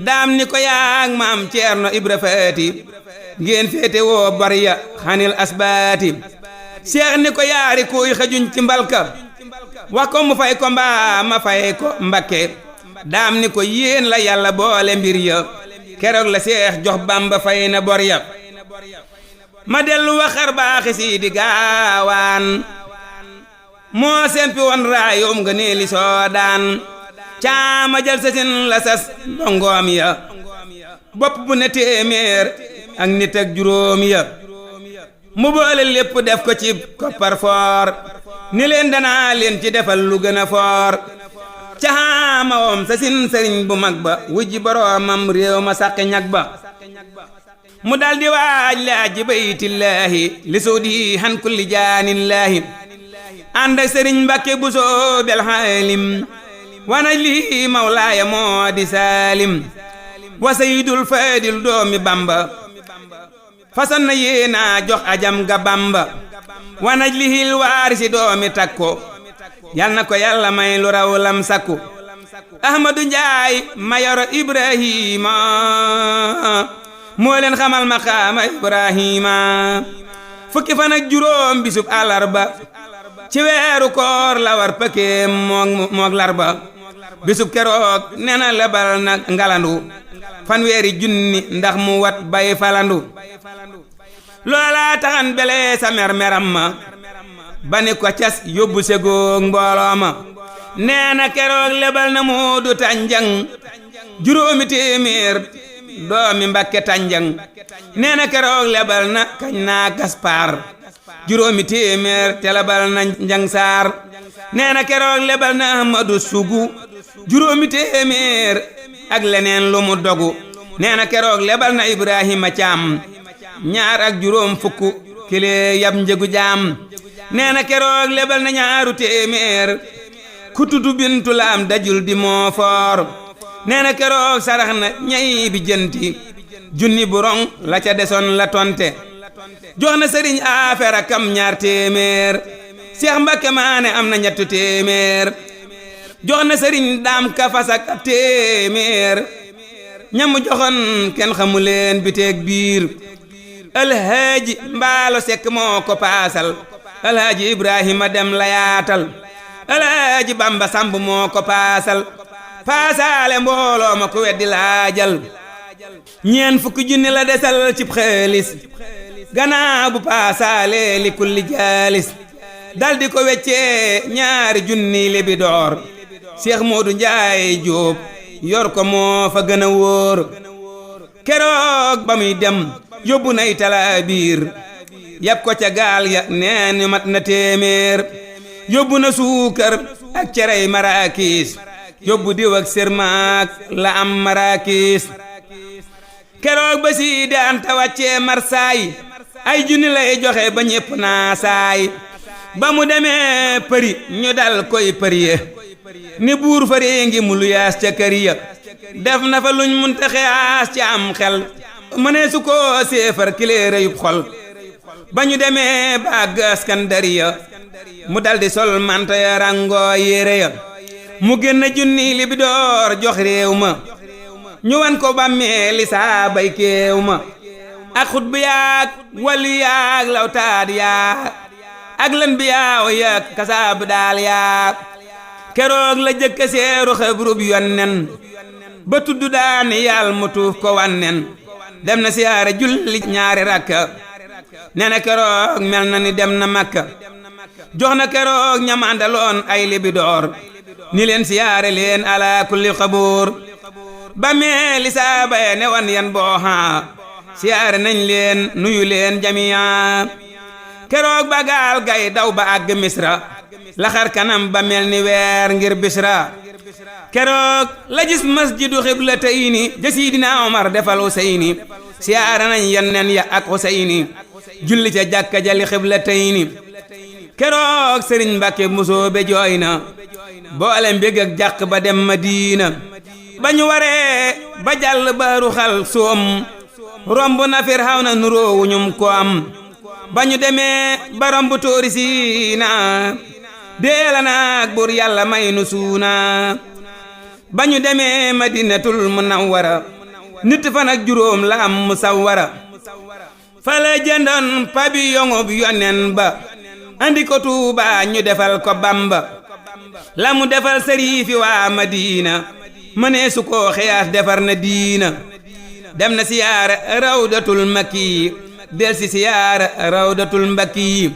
daam ni ko yaag maam Ceerno Ibra Faati ngeen féete woo bor ya xanil asbaati Seex ni ko yaari kuy xajuñ ci mbalka wax ko mu fay ko mbaa ma fay ko Mbàkke daam ni ko yéen la yàlla boole mbir ya keroog la Seex jox Bamba fay na bor ya ma dellu waxar baaxi Siidi Gaawaan moo sempi woon raayum nga neeli soodaan caama jël sasin la sas dongoom ya bopp bu ne téeméer ak nit ak juróom ya mu boole lépp def ko ci koppar foor ni leen danaa leen ci defal lu gën a foor ca xaamawom sa sin sëriñ bu mag ba wujji boroomam réew ma sàqi ñag ba mu daldi waaj laaji baytillaahi li suudi han kulli jaanillaahi ànd ak sëriñ Mbàkke Buso bel xaalim wanaj li mawlaaya moo di saalim wa sayyidul faadil doomi Bamba fasan na yéena jox ajam ga Bamba wanaj lihil waarisi doomi takko yal na ko yàlla may lu raw lam sakku Ahmadu Njaay mayoro Ibrahima moo leen xamal maqaama Ibrahima fukki fan ak juróom bisub àllarba ci weeru koor la war pëkkeem moog larba bisub keroog nee na lebal na ngalandu fanweeri junni ndax mu wat bay falandu loola taxan bele sa mer-meram ma bani ko cas yóbbu segoog mbooloo ma nee na keroog lebal na Moodu Tanjang juróomi téeméer doomi Mbàkke Tanjang nee na keroog lebal na kañ naa Gaspar juróomi téeméer te lebal na Njang Saar nee na keroog lebal na Ahmadu Sugu juróomi téeméer ak leneen lu mu dogu nee na keroog lebal na Ibrahima Caam ñaar ak juróom fukk kile yab njëgu jaam nee na keroog lebal na ñaaru téeméer ku tuddu Bintu Laam dajul di moo foor nee na keroog sarax na ñay bi jënti junni bu rong la ca desoon la tonte jox na sëriñ Afera kam ñaar téeméer Seex Mbakke Maane am na ñettu téeméer jox na sëriñ Daam Ka fasak ab téeméer ñamu joxoon kenn xamu leen biteeg biir alhaaji Mbaalo Sekk moo ko paasal alhaaji Ibrahima dem la yaatal alhaaji Bamba Samb moo ko paasal paasaale mbooloo ma ko weddi laajal ñeen fukki junni la desal cib xaalis gannaaw bu paasaale li kulli jaalis daldi ko weccee ñaari junni lebi door Seex Moodu Njaay Jóob yor ko moo fa gën a wóor keroog ba muy dem yóbbu nay talaabiir yab ko ca gaal ya neen mat na téeméer yóbbu na suukar ak cerey maraakiis yóbbu diw ak sirmaak la am maraakiis keroog ba Sidi Anta wàccee marsaay ay junni lay joxe ba ñépp naa saay ba mu demee përi ñu dal koy përiye ni buur faree ngi mu luyaas ca kër ya def na fa luñ munta xeyaas ci am xel mënee su ko séefar kileere yub xol ba ñu demee ba àgg Askandariya mu daldi sol manta ya rangoo yére ya mu génn junni li bi door jox réew ma ñu wan ko bàmmee li saa bay kéew ma ak xut bi yaag wali yaag lawtaad yaag ak lan bi yaaw yaag kasaab daal yaag keroog la jëkka seeru xabrub yonnen ba tudd daani yàlla mu tuuf ko wannen dem na siyaare julli ñaari rakka nee na keroog mel na ni dem na Makka jox na keroog ñamandaloon ay libidoor ni leen siyaare leen ala kulli xabuur ba mee li saabaya ne wan yan booxa siyaare nañ leen nuyu leen jamiya keroog ba gaal gay daw ba àgg Misra la xar kanam ba mel ni weer ngir Bisra keroog la gis masjidu xiblatayni ja Sidina Omar defal Useyni siyaare nañ yenneen ya ak Useyni julli ca jàkka ja li xiblatayni keroog Sëriñ Mbàkke Musoobe jooy na boole mbég ak jàq ba dem Madina ba ñu waree ba jàll baaru xal soom romb na Firawna nuroowu ñum ko am ba ñu demee ba romb tóori Siina deela naag buur yàlla may nu suuna ba ñu demee Madinatul Munawwara nit fan ak juróom la am musawwara fa la jëndoon pabiyongub yonen ba andi ko Tuuba ñu defal ko Bamba la mu defal sëriifi waa Madina mënee su ko xiyaas defar na diina dem na siyaara rawdatul makki del si siyaara rawdatul mbakki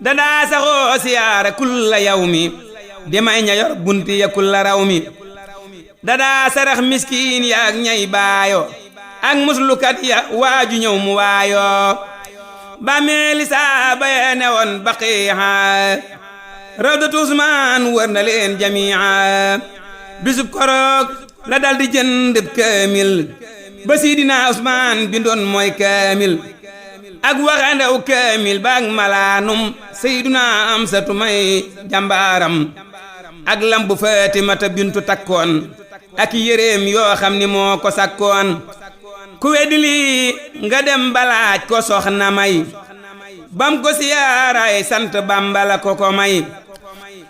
dadaa saxoo siyaara kulla yawmi di may ña yor bunti ya kulla rawmi dadaa sarax miskiin yaak ñay baayo ak muslukat ya waaju ñëw mu waayoo bàmmeeli saaba ya newoon baqiiha rawdatu Usmaan wër na leen jamiiha bisub koroog la daldi jëndëb kaamil ba Sidina Usmaan bindoon mooy kaamil ak waxandew kaamil ba ak malaanum Seyduna Amsatu may jàmbaaram ak lambu Faatimata bintu takkoon ak yéreem yoo xam ni moo ko sakkoon ku weddi lii nga dem balaaj ko soxna may bam ko siyaaraay sant Bàmba la ko may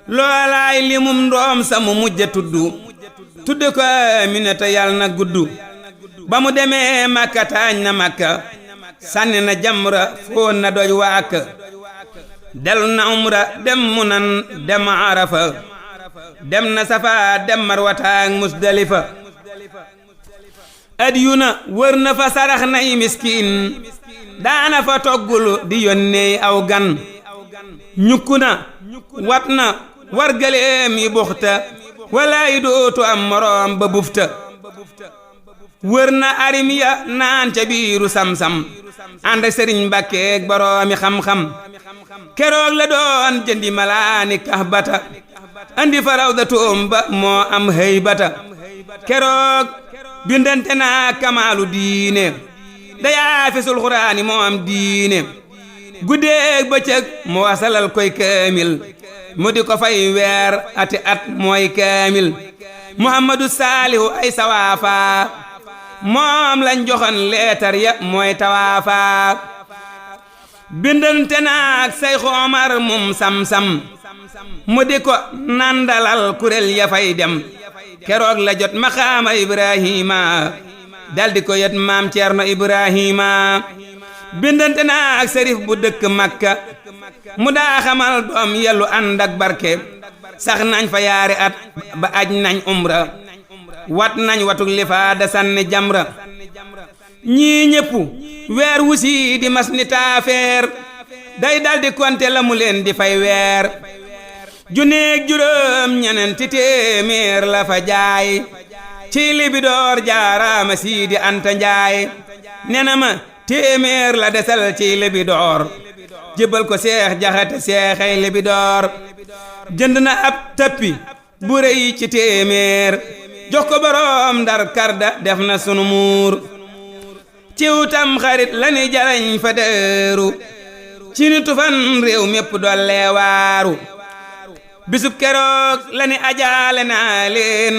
loolaay limum ndoom sa mu mujja tudde ko Aminata yal na guddu ba mu demee Makka taañ na Makka sànni na jamra foon na doj waaka del na umra dem Munan dem Arafa dem na Safa dem Marwata ak Musdalifa adiyu na wër na fa sarax nay miskiin daana fa toggulu di yónnee aw gan ñukku na wat na war galeem yi buxta walaay dootu am moroom ba bufta wër na arim ya naan ca biiru sam-sam ànd sëriñ Mbàkkeek boroomi xam-xam keroog la doon jëndi malaani kahbata andi fa rawdatoom ba moo am haybata keroog bindante naa kamaalu diine dayaa fisul xuraani moo am diine guddeeg bëccëg mu wasalal koy kaamil mu di ko fay weer ati at mooy kaamil Muhammadu Saalihu ay sawaafa moom lañ joxoon leetar ya mooy tawaafa bindante naak Sayxu Omar mum sam-sam mu di ko nandalal kurel ya fay dem keroog la jot maqaama Ibrahima daldi ko yet maam Ceerno Ibrahima bindante naak Sërif bu dëkk Makka mu daa xamal doom yellu ànd ak barke sax nañ fa yaari at ba aj nañ umra wat nañ watuk lifaada sànni jamra ñii ñépp weer wusi di mas ni taafeer day daldi konte la mu leen di fay weer junneeg juróom ñeneenti téeméer la fa jaay ci Libidoor jaaraama Siidi Anta Njaay nena ma téeméer la desal ci Libidoor jébbal ko Seex Jaxate seexay Libidoor jënd na ab tappi bu rëy ci téeméer jox ko boroom Ndar karda def na sunu muur ciw tam xarit la ni jarañ fa dëru ci ni tufan réew mépp dollee waaru bisub keroog la ni ajaale naa leen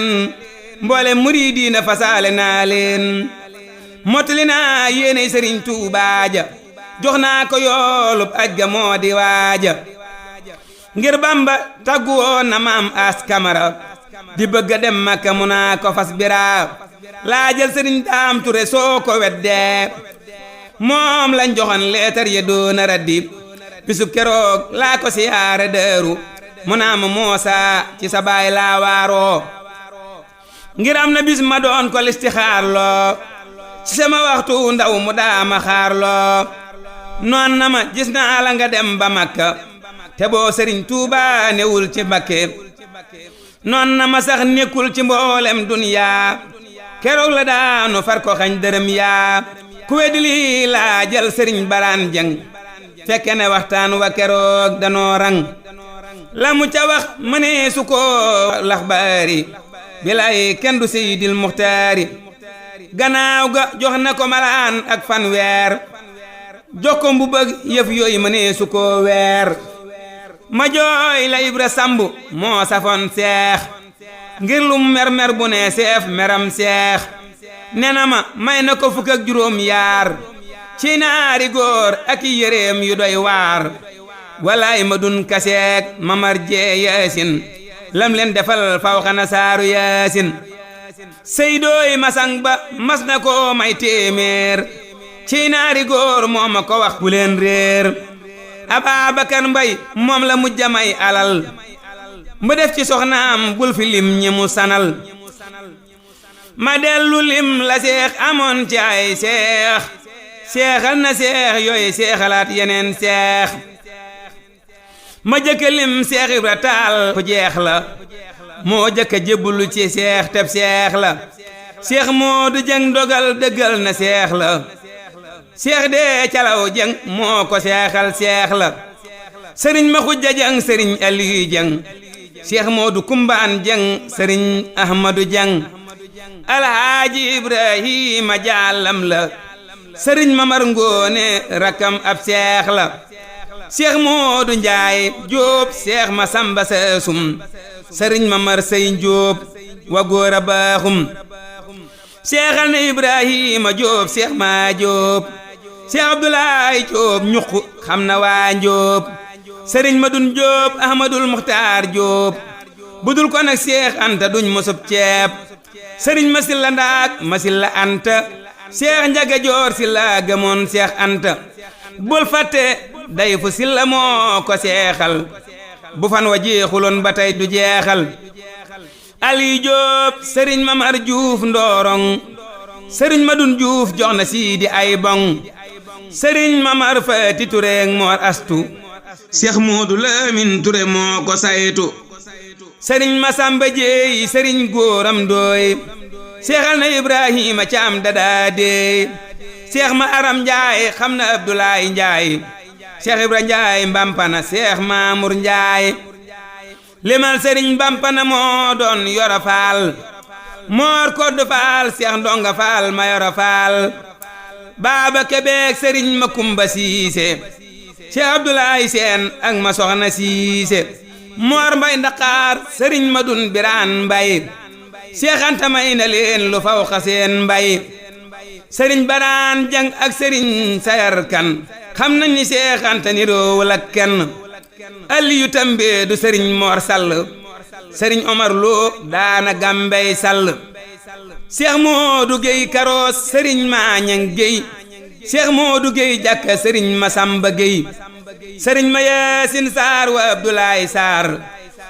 mboole muridiina fasaale naa leen mottali naa yéeney Sëriñ Tuubaa ja jox naa ko yoolub aj ga moo di waaja ngir Bamba taggu woon na maam As Kamara di bëgg a dem Makka mu naa ko fas biraa laa jël Sëriñ Daam Ture soo ko weddee moom lañ joxoon leetar ya doona raddi bisub keroog laa ko siyaare dëru mu naa ma Muusaa ci sa baay laa waaroo ngir am na bis ma doon ko listixaar loo ci sama waxtu ndaw mu daa ma xaar loo noon na ma gis naa la nga dem ba Makka te boo Sëriñ Tuubaa newul ci Mbakke noon na ma sax nekkul ci mboolem duniyaa keroog la daanu far ko xañ dërëm yaa ku weddi lii laa jël Sëriñ Baraan Jeng fekke ne waxtaan wa keroog danoo rang la mu ca wax mënee su ko lax baari bilaay kenn du Seydil Muxtaari gannaaw ga jox na ko malaan ak fanweer jox ko mbu bëgg yëf yooyu mënee su ko weer ma jooy la Ibra Sambu moo safoon seex ngir lu mer bu ne seef meram seex nena ma may na ko fukk ak juróom yaar ci naari góor ak yéreem yu doy waar walaay ma dun kaseek mamar jee yaasin lam leen defal faw xana saaru yaasin seydooy masang ba mas na ko may téeméer ci naari góor moo ma ko wax bu leen réer Ababakar Mbay moom la mujja may alal mu def ci soxnaam bul fi lim ñi mu sanal ma dellu lim la seex amoon ci ay seex seexal na seex yooyu seexalaat yeneen seex ma jëkka lim Seex Ibra Taal ku jeex la moo jëkka jébbulu ci seex teb seex la seex Moodu Jeng dogal dëggal na seex la seex dee calaw jeng moo ko seexal seex la sëriñ ma xujja jeng sëriñ Aliyu jeng seex Moodu kumbaan jeng sëriñ Ahmadu jeng alhaaji Ibrahima jàllam la sëriñ Mamar Ngoone rakkam ab seex la seex Moodu Njaay Jóob seex ma samba seesum sëriñ Mamar Sey Jóob wa góor a baaxum seexal na Ibrahima Jóob seex ma Jóob seex Abdulaay Jóob ñuq xam na waa Jóob sëriñ Madun Jóob Ahmadul Muxtaar Jóob budul ko nag seex Anta duñ mosub ceeb sëriñ Masilla Ndaak Masilla Anta seex Njaga Joor Silla gëmoon seex Anta bul fàtte day fu Silla moo ko seexal bu fan wa jeexuloon ba tey du jeexal Ali Jóob sëriñ Mamar Juuf Ndoorong sëriñ Madun Juuf jox na Siidi ay bong sëriñ Mamar Faati Tureek Moor Astu seex Moodu Lamin Ture moo ko saytu sëriñ Masamba Jeey sëriñ Góoram Ndooy seexal na Ibrahima Caam dadaa deey seex ma Aram Njaay xam na Abdulaay Njaay seex Ibra Njaay Mbampana seex Maamur Njaay limal sëriñ Mbampana moo doon Yoro Faal Moor Koddu Faal seex Ndonga Faal ma Yoro Faal Baaba Kebeek sëriñ Makumba Siise seex Abdulaay Seen ak ma soxna Siise Moor Mbay Ndaqaar sëriñ Madun Biraan Mbay seex Anta may na leen lu faw xaseen mbay sëriñ Baraan Jang ak sëriñ Sayar Kan xam nañ ni seex Anta ni roowul ak kenn Aliyu Tambe du sëriñ Moor Sall sëriñ Omar Lo daana Gambey Sall seex Moodu Géy Karoos sëriñ Maañang Géy seex Moodu Géy Jàkka sëriñ Masamba Géy sëriñ ma Yaasin Saar wa Abdoulaye Saar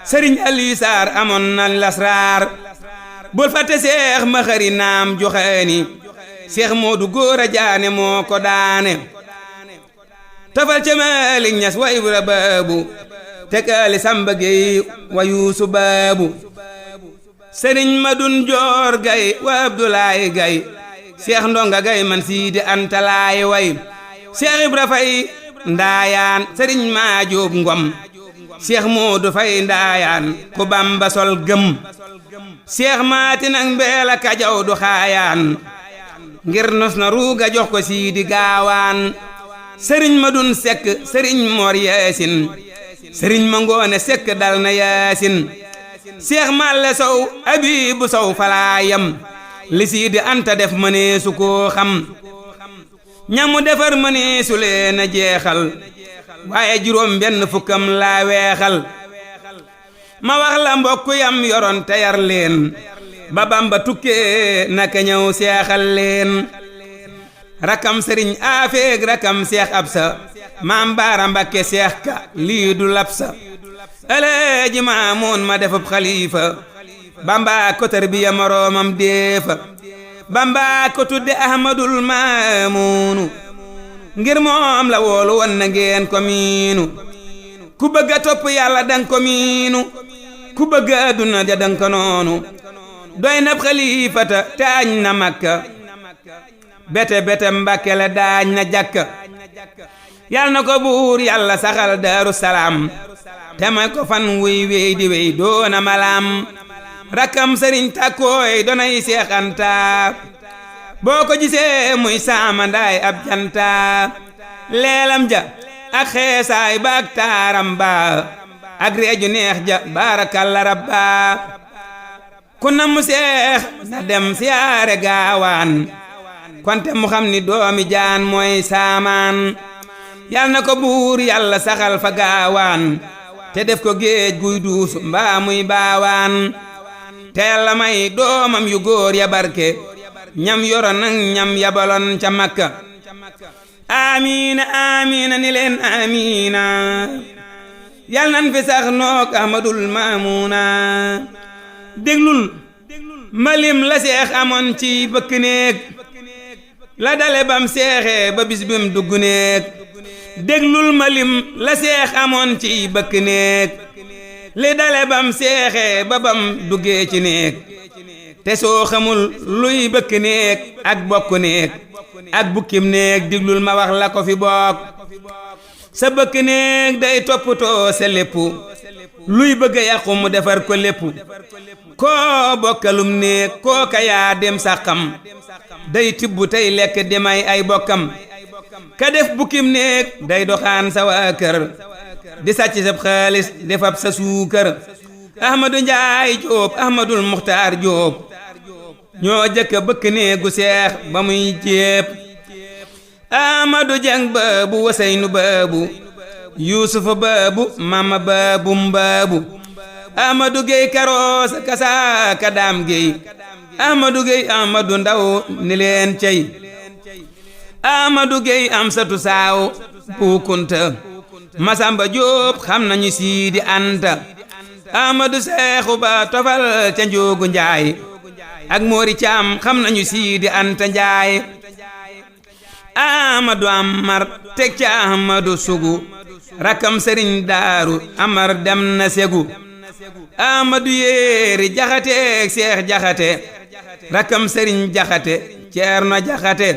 sëriñ Aliyu Saar amoon na lasraar bul fàtte seex ma xari naam joxeeni seex Moodu Góora Jaane moo ko daane tafal ca Maalik Ñas wa Ibra Baabu teg Ali Samba Géy wa Yuusu Baabu sëriñ Madun Joor Gay wa Abdoulaye Gay seex Ndonga Gay man Siidi Anta laay way seex Ibra Fay Ndaayaan sëriñ maa Jóob Ngom seex Moodu Fay Ndaayaan ku Bamba sol gëm seex Maatin ak Mbeela Kajaw du xaayaan ngir nos na ruuga jox ko Siidi Gaawaan sëriñ Madun Sekk sëriñ Moor Yaasin sëriñ ma Ngoone Sekk dal na Yaasin seex Malle Sow Abibu Sow falaayam li Siidi Anta def mëneesu koo xam ñamu defar mëneesu leen a jeexal waaye juróom benn fukkam laa weexal ma wax la mbokk yam yoroon te yar leen ba Bamba tukkee naka ñëw seexal leen rakam sëriñ Afeeg rakam seex Absa maam Baara Mbakke seex ka lii du labsa Alaaji Maamun ma defub xalifa Bamba ko tarbiya moroomam deefa Bamba ko tudde Ahmadul Maamunu ngir moom la woolu won na ngeen ko miinu ku bëgg a topp Yàlla dang ko miinu ku bëgg àdduna ja dang ko noonu doy na xalifata taañ na Makka bete bete Mbàkke la daañ na jàkka yal na ko buur Yàlla saxal Daaru Salaam te may ko fan wuy wey di wey doona malaam rakkam sëriñ Takkooy donay Seex Anta boo ko gisee muy saamandaay ab janta leelam ja ak xeesaay ba ak taaram ba ak reeju neex ja baarakalla rabba ku na mu seex na dem siyaare gaawaan konte mu xam ni doomi jaan mooy saamaan yal na ko buur Yàlla saxal fa gaawaan te def ko géej guy duus mbaa muy baawaan te Yàlla may doomam yu góor ya barke ñam yoro nang ñam yabaloon ca Makka amiina amiina ni leen amiina yal nan fi sax nook Ahmadul Maamuna déglul malim la seex amoon ci bëkk néeg la dale bam seexee ba bis bim dugg néeg déglul malim la seex amoon ci bëkk néeg li dale bam seexee ba bam duggee ci néeg te soo xamul luy bëkk néeg ak bokk néeg ak bukkim néeg diglul ma wax la ko fi bokk sa bëkk néeg day toppatoo sa lépp luy bëgg a yàqu mu defar ko lépp koo bokkalum néeg kooka yaa dem saxam day tibb tey lekk di may ay bokkam ka def bukkim néeg day doxaan sa waa kër di sàcc sab xaalis di fab sa suukar Ahmadu Njaay Jóob Ahmadul Muxtaar Jóob ñoo jëkk bëkk néegu seex ba muy jéeb Ahmadu Jeng baabu Waseynu baabu Yuusufa baabu Mama baabum baabu Ahmadu Géy Karoos kasaaka Daam Géy Ahmadu Géy Ahmadu Ndaw ni leen cey Ahmadu Géy Amsatu Saaw Buukunta Masamba Jóob xam nañu Siidi Anta Ahmadu Seexu Ba tofal ca Njoogu Njaay ak Moori Caam xam nañu Siidi Anta Njaay Ahmadu Amar teg ca Ahmadu Sugu rakkam Sëriñ Daaru Amar dem na Segu Ahmadu Yéeri Jaxate ak Seex Jaxate rakkam Sëriñ Jaxate Ceerno Jaxate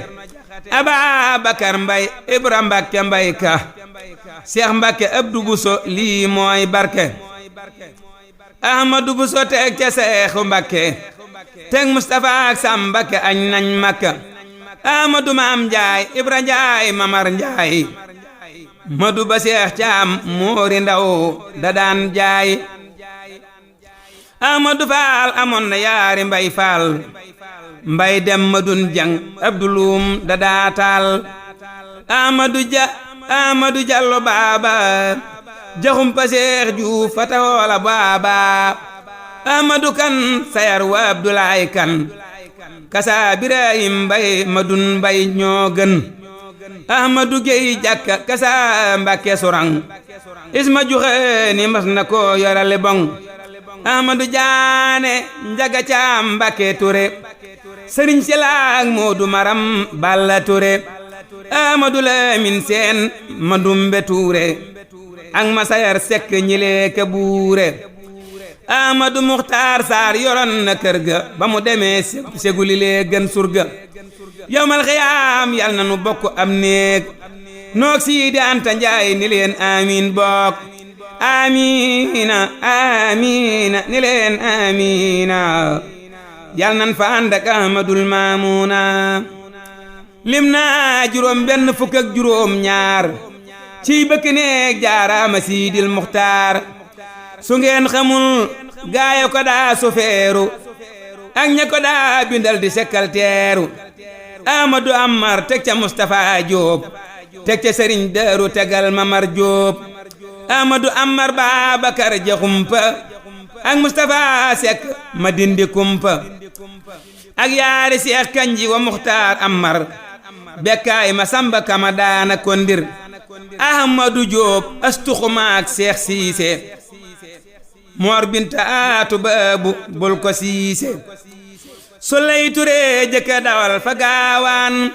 Ababakar Mbay Ibra Mbakke Mbay Ka Seex Mbakke Abdu Buso lii mooy barke Ahmadu Buso teg ca Seexu Mbakke teg Mustafa ak Sam Mbakke añ nañ Makka Ahmadu Maam Njaay Ibra Njaay Mamar Njaay Madu Ba Seex Caam Moori Ndaw da daan jaay Ahmadu Faal amoon na yaari Mbay Faal Mbay dem Madun Jang Abdulum da daataal Ahmadu Jallo Baaba jaxum pa Seex Juuf fata woola baaba Ahmadu Kan sayar wa Abdulaay Kan kasa Birahim Mbay Madun Mbay ñoo gën Ahmadu Géy Jàkka kasa Mbàkke Sorang Isma Juxeeni mas na ko yorale boŋ Ahmadu Jaane Njaga Caam Mbàkke Ture Sëriñ Silaak Moodu Maram Balla Ture Ahmadu Lamin Seen Mandumbe Tuure ak Masayar Sekk ñilee ka buure Ahmadu Muxtaar Saar yoroon na kër ga ba mu demee seguli lee gën surga yawmal xiyaam yal na nu bokk am néeg noog Siidi Anta Njaay ni leen amiin bokk amiina amiina ni leen amiina yal nan fa ànd ak Ahmadul Maamuuna lim naa juróom benn fukk ak juróom ñaar ciy bëkk néeg jaaraama Siidil Muxtaar su ngeen xamul gaayo ko daa sofeeru ak ña ko daa bindal di sekkal teeru Ahmadu Amar teg ca Mustafa Jóob teg ca Sëriñ Daaru tegal Mamar Jóob Ahmadu Amar Babakar Jaxumpa ak Mustafa Sekk ma dindi kumpa ak yaari Seex Kanji wa Muxtaar Amar bekkaay ma Samba Kama daana kondir Ahmadu Jóob astuxumaak Seex Siise Moor Binta Aatu Baabu bul ko siise Suley Ture jëkka dawal fa gaawaan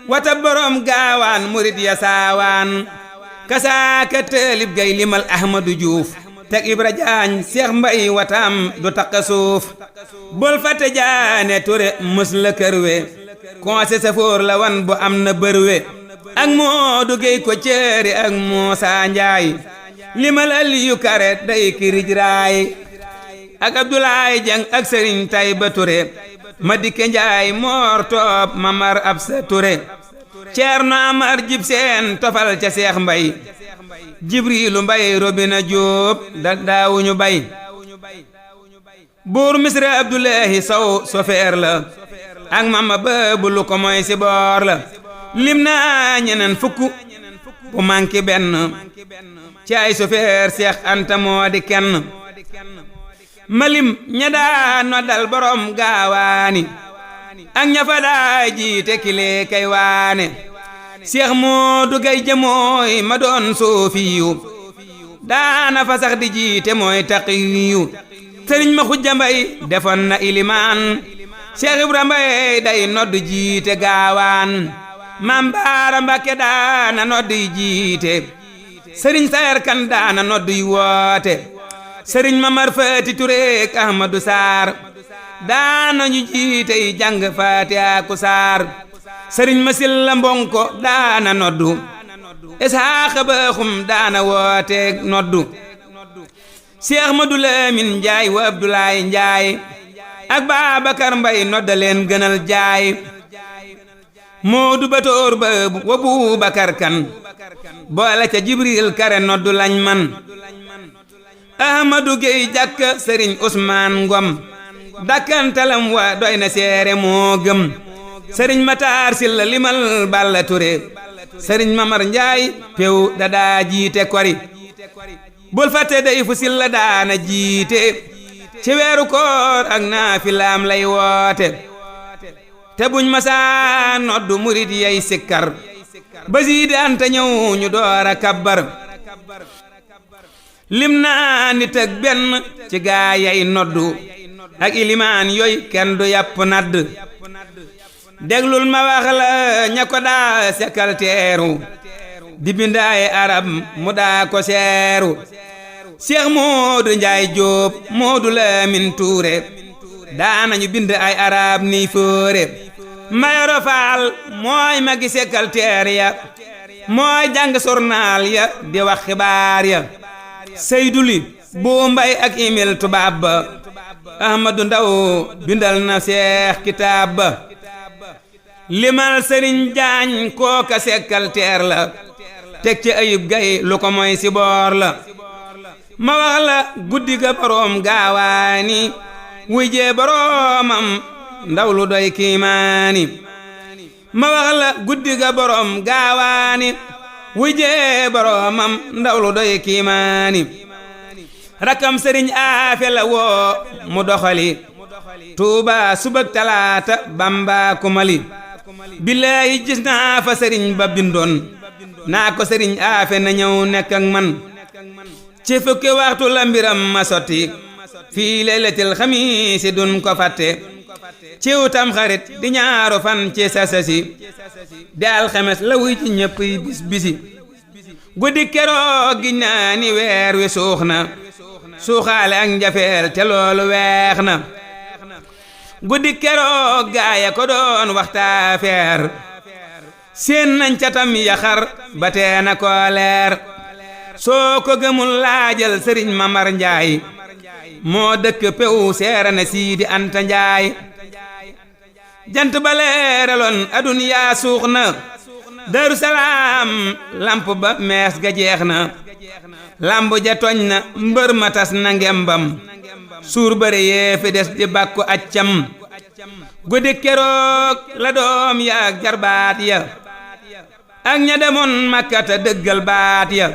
wata borom gaawaan murid ya saawaan kasaaka taalib gay limal Ahmadu Juuf teg Ibra Jaañ Seex Mbay watam du takka suuf bul fate Jaane Ture mës la kërwe konse safoor la wan bu am na bërwe ak Moodu Gey ko ceeri ak Muusa Njaay limal Aliyu Kare day kirij raay ak Abdulaay Jang ak Sëriñ Tayba Ture ma dikke Njaay Moor Toob Mamar Absa Ture Ceerno Amar Jib Seen tofal ca Seex Mbay Jibriilu Mbay Robina Jóob da daawuñu bay buur Misra Abdullahi Sow sofeer la ak Mama Baabu lu ko moy si boor la lim naa ñeneen fukk bu manki benn ci ay sofeer Seex Anta moo di kenn malim ña daa noddal borom gaawaani ak ña fa daa jiite kile kay waane Seex Moodu Gay jëmooy ma doon soofiyu daana fa sax di jiite mooy taqiyu Sëriñ ma Xujja Mbay defoon na ilimaan Seex Ibra Mbay day nodd jiite gaawaan Maam Baara Mbakke daana nodd jiite Sëriñ Sayar Kan daana nodd yu woote Sëriñ Mamar Faati Ture ak Ahmadu Saar daanañu jiitey jàng faatiha ku saar sëriñ ma silla mbonko daana noddu isaaxa baaxum daana wooteeg noddu Cheikh Madu Lamin Njaay wa Abdoulaye Njaay ak Baabakar Mbay nodda leen gënal jaay Moodu Batoor baabu wa Buubakar Kan boole ca Jibril Kare noddu lañ man Ahmadu Gey jàkka sëriñ Usmaan Ngom dakkantalam wa doy na seere moo gëm sëriñ Mataar Silla limal Balla Ture sëriñ Mamar Njaay pew dadaa jiite kori bul fàtte day fu Silla daana jiite ci weeru koor ak naafilaam lay woote te buñ masaa noddu murit yay sikkar ba siidi anta ñëw ñu doora kabbar lim naa nit ak benn ci gaa yay noddu ak ilimaan yoy kenn du yàpp nadd déglul ma wax la ña ko daa sekkal teeru di bindaaye arab mu daa ko seeru Cheikh Moodu Njaay Jóob Moodu Lamin Tuure daanañu bind ay arab ni fóore Mayoro Faal mooy magi sekkal teer ya mooy jàng sornaal ya di wax xibaar ya Seyduli bu Mbay ak Emil tubaab ba Ahmadu Ndaw bindal na Seex kitaab ba limal Sëriñ Jaañ kooka sekkal teer la teg ci Ayub Gay lu ko moy si boor la ma wax la guddi ga boroom gaawaani wuy jee boroomam ndaw lu doy kiimaani ma wax la guddi ga boroom gaawaani wuy jee boroomam ndaw lu doy kiimaani rakam sëriñ aafe la woo mu doxali Tuuba subak talaata Bamba kumali billaahi gis naa fa sëriñ ba bindoon naa ko sëriñ aafe na ñëw nekk ak man ci fukki waxtu la mbiram ma sotti fii laylatil xamiisi dun ko fàtte ciw tam xarit di ñaaru fan ci sasasi di alxames la wuy ci ñëpp bis bisi guddi keroog gi naa ni weer wi suux na suuxaale ak njafeel te loolu weex na guddi keroog gaaya ko doon waxtaa feer seen nañ ca tam yaxar ba tee na ko leer soo ko gëmul laajal sëriñ Mamar Njaay moo dëkk pew seera na Siidi Anta Njaay jant ba leeraloon aduniyaa suux na Daru Salaam lamp ba mees ga jeex na lamb ja toñ na mbër ma tas na ngembam suur bëre yee fi des di bàkku accam guddi keroog la doom ya ak jarbaat ya ak ña demoon Makkata dëggal baat ya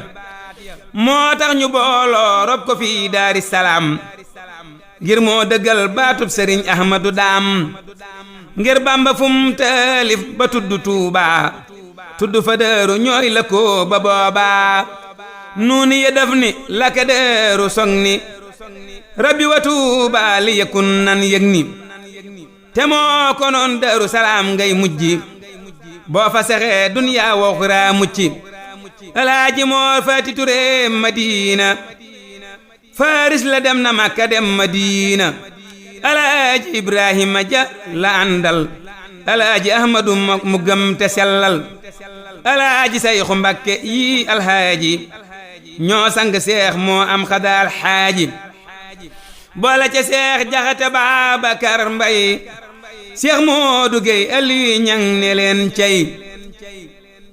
moo tax ñu booloo rob ko fii Daari Salaam ngir moo dëggal baatub sëriñ Ahmadu Daam ngir Bamba fum taalif ba tudd Tuuba tudd fa Daaru ñooy la ko ba booba nuuni ya def ni la ka Daaru song ni rabbi wa Tuuba li yakun nan yëg ni te moo ko noon Daaru Salaam ngay mujji boo fa saxee duniyaa waxuraa mucci Alaaji Moor Faati Ture Madina Faris la dem na Makka dem Madina Alaaji Ibrahima Ja la àndal Alaaji Ahmadu mu gëm te sellal Alaaji Sayxu Mbakke yi alhaaji ñoo sang seex moo am xadaal xaaji boole ca seex Jaxate Baabakar Mbay seex Moodu Gey Aliyu Ñaŋ ne leen cey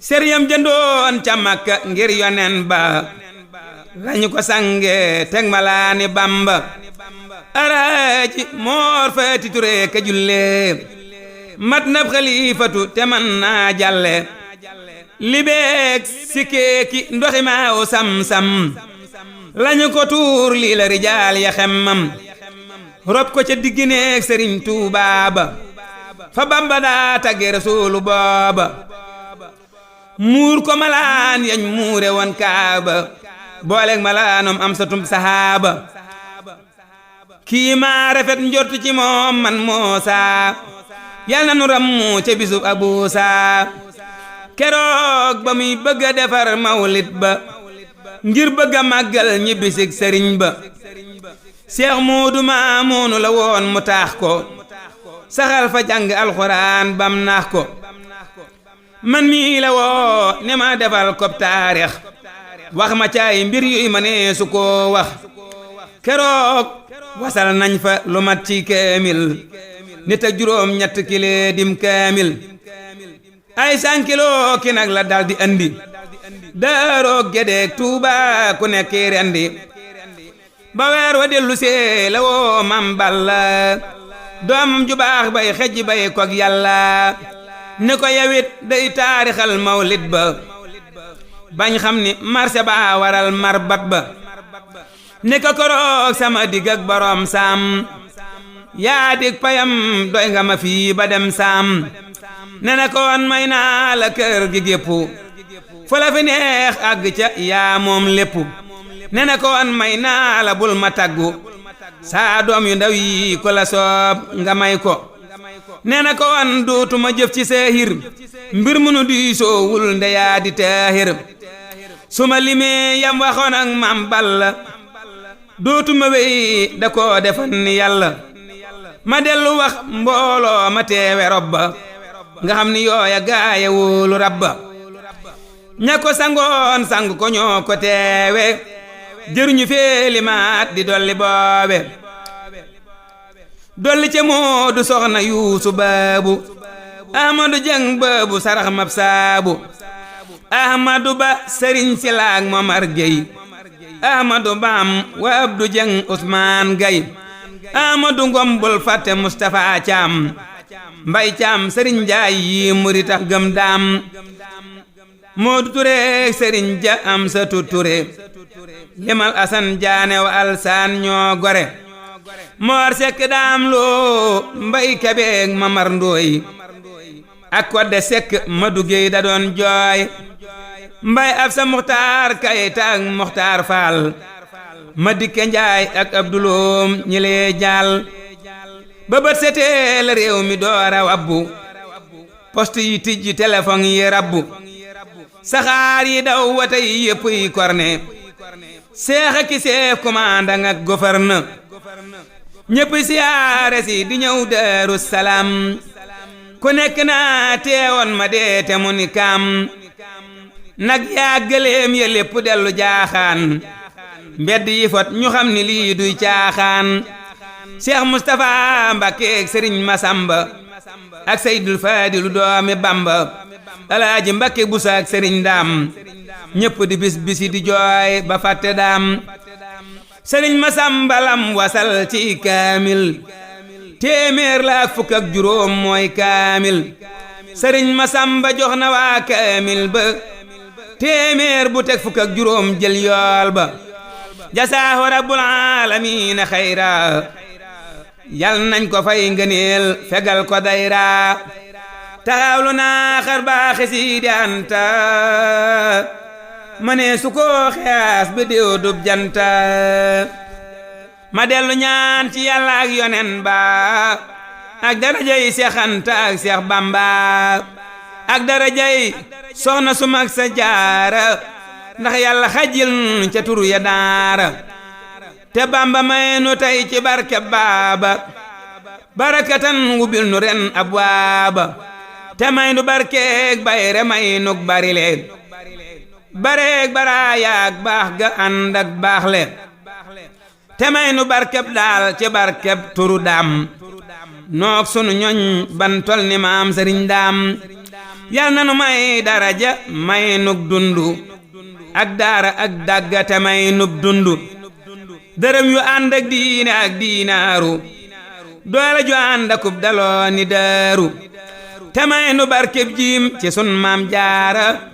sëriñam jëndoon ca Makka ngir yonen ba lañu ko sange teg malaani Bamba Alaaji Moor Faati Ture ka julle mat nab xalifatu te man naa jalle libeek sikeeki ndoxi maaw sam-sam lañu ko tuur lii la rijaal ya xemmam rob ko ca diggineek sëriñ Tuubaa ba fa Bamba daa tagge Rasuulu booba muur ko malaan yañ muure woon Kaaba booleeg malaanom am satum sahaaba kii maa rafet njortu ci moom man Muusaa yal na nu rammu ca bisub Abuusaa keroog ba muy bëgg a defar mawlid ba ngir bëgg a màggal ñibbisig sëriñ ba Seex Moodu Maamuunu la woon mu taax ko saxal fa jàng alxuraan bam naax ko man mii la woo ne ma defal kob taarix wax ma caay mbir yuy ma ne su ko wax keroog wasal nañ fa lu mat ci kaamil nit ak juróom ñett kile dim kaamil ay sankiloo ki nag la daldi andi daaroog Gédéeg Tuuba ku nekk rendi ba weer wa dellu see la woo Mam Balla doomam ju baax bay xejj bay kog yàlla ne ko yawit day taarixal mawlid ba bañ xam ni marché ba waral marbat ba ne ko koroog sama digg ak borom saam yaa dig payam doy nga ma fii ba dem saam ne na ko woon may naa la kër gi gépp fu la fi neex àgg ca yaa moom lépp ne na ko woon may naa la bul ma taggu saa doom yu ndaw yi ko la soob nga may ko ne na ko woon dootuma jëf ci seehir mbir munu di soowul ndeyaa di teehir suma limee yam waxoon ak Mam Balla dootuma wey da koo defan ni yàlla ma dellu wax mbooloo ma teewe robba nga xam ni yooya gaaya wóolu rabba ña ko sangoon sang ko ñoo ko teewe jëruñu feeli maat di dolli boobe dolli ca Moodu soxna Yuusu Baabu Ahmadu Jeng Baabu sarax mab saabu Ahmadu Ba Sëriñ Silaak Momar Gey Ahmadu Baam wa Abdu Jeng Usmaan Gay Ahmadu Ngom bul fàtte Mustafa Caam Mbay Caam Sëriñ Njaay yi muri tax gëm daam Moodu Ture Sëriñ Ja Amsatu Ture limal Asan Jaane wa Alsaan ñoo gore Moor Sekk Daam Loo Mbay Kebeeg Mamar Ndooy ak Kodde Sekk Madu Géy da doon jooy Mbay Absa Muxtaar Kayta ak Muxtaar Faal ma dikke Njaay ak Abduloom ñi lee jaal ba bët setee la réew mi doora wabbu poste yi tijji téléphone yi rabbu saxaar yi daw wata yi yëpp yi korne seex ak chef commandant ak gouverneur ñëpp siyaare si di ñëw Daaru Salaam ku nekk naa teewoon ma dee te mu ni kaam nag yaa gëléem ya lépp dellu jaaxaan mbedd yi fot ñu xam ni lii duy caaxaan Cheikh Moustapha Mbakke ak Sëriñ Masamba ak Seydul Faadilu doomi Bamba Alaaji Mbakke Busa ak Sëriñ Daam ñëpp di bis bisi di jooy ba fàtte daam Sëriñ Masamba lam wasal ci kaamil téeméer la ak fukk ak juróom mooy kaamil Sëriñ Masamba jox na waa kaamil ba téeméer bu teg fukk ak juróom jël yool ba jasaahu rabbul aalamiina xayra yal nañ ko fay ngëneel fegal ko dayra taxawlu naa xar baaxi Sidi Anta ma ne su ko xeas bi diw dub janta ma dellu ñaan ci yàlla ak yonen ba ak darajay Seex Anta ak Seex Bamba ak darajay soxna su mag sa jaara ndax yàlla xajil ca turu ya daara te Bamba may nu tey ci barke baaba barakatan wubil nu ren abwaaba te may nu barkeeg bayre may nu barile bareeg baraayaag baax ga ànd ak baaxle te may nu barkeb daal ci barkeb turu daam noog sunu ñoñ ban tol ni maam Sëriñ Daam yal na nu may daraja may nu dundu ak daara ak dagga te may nu dundu dërëm yu ànd ak diine ak diinaaru doole ju ànd akub daloo ni daaru te may nu barkeb jiim ci sun maam jaara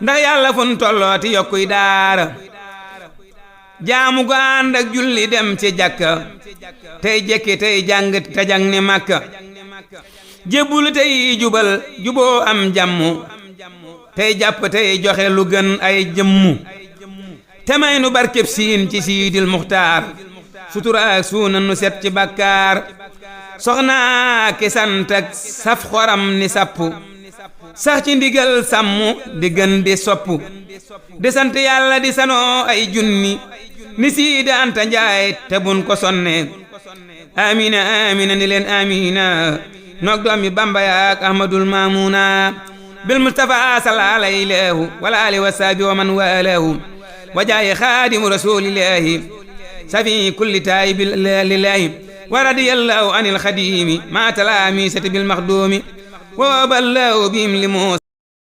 ndax yàlla fun tollooti yokkuy daara jaamu gu ànd ak julli dem ci jàkka tey jekki tey jàng te jàng ni Makka jébbulu tey jubal juboo am jàmmu tey jàpp tey joxe lu gën ay jëmmu te may nu barkeb siin ci Siidil Muxtaar sutura ak suuna nu set ci bàkkaar soxna ki sant ak saf xoram ni sappu sax ci ndigal sàmm di gën di soppu di sant yàlla di sanoo ay junni ni siida anta njaay te bun ko sonne amina amina ni leen amina nok doomi bamba yaak ahmadul mamuna bil mustafa salla alayhi wala ali wa sahbi wa man walahu wa jaayi xaadimu rasulillahi safi kulli taayibi lillahi wa radiyallahu anil xadimi ma talaamisati bil maxdumi wa ballahu bihim li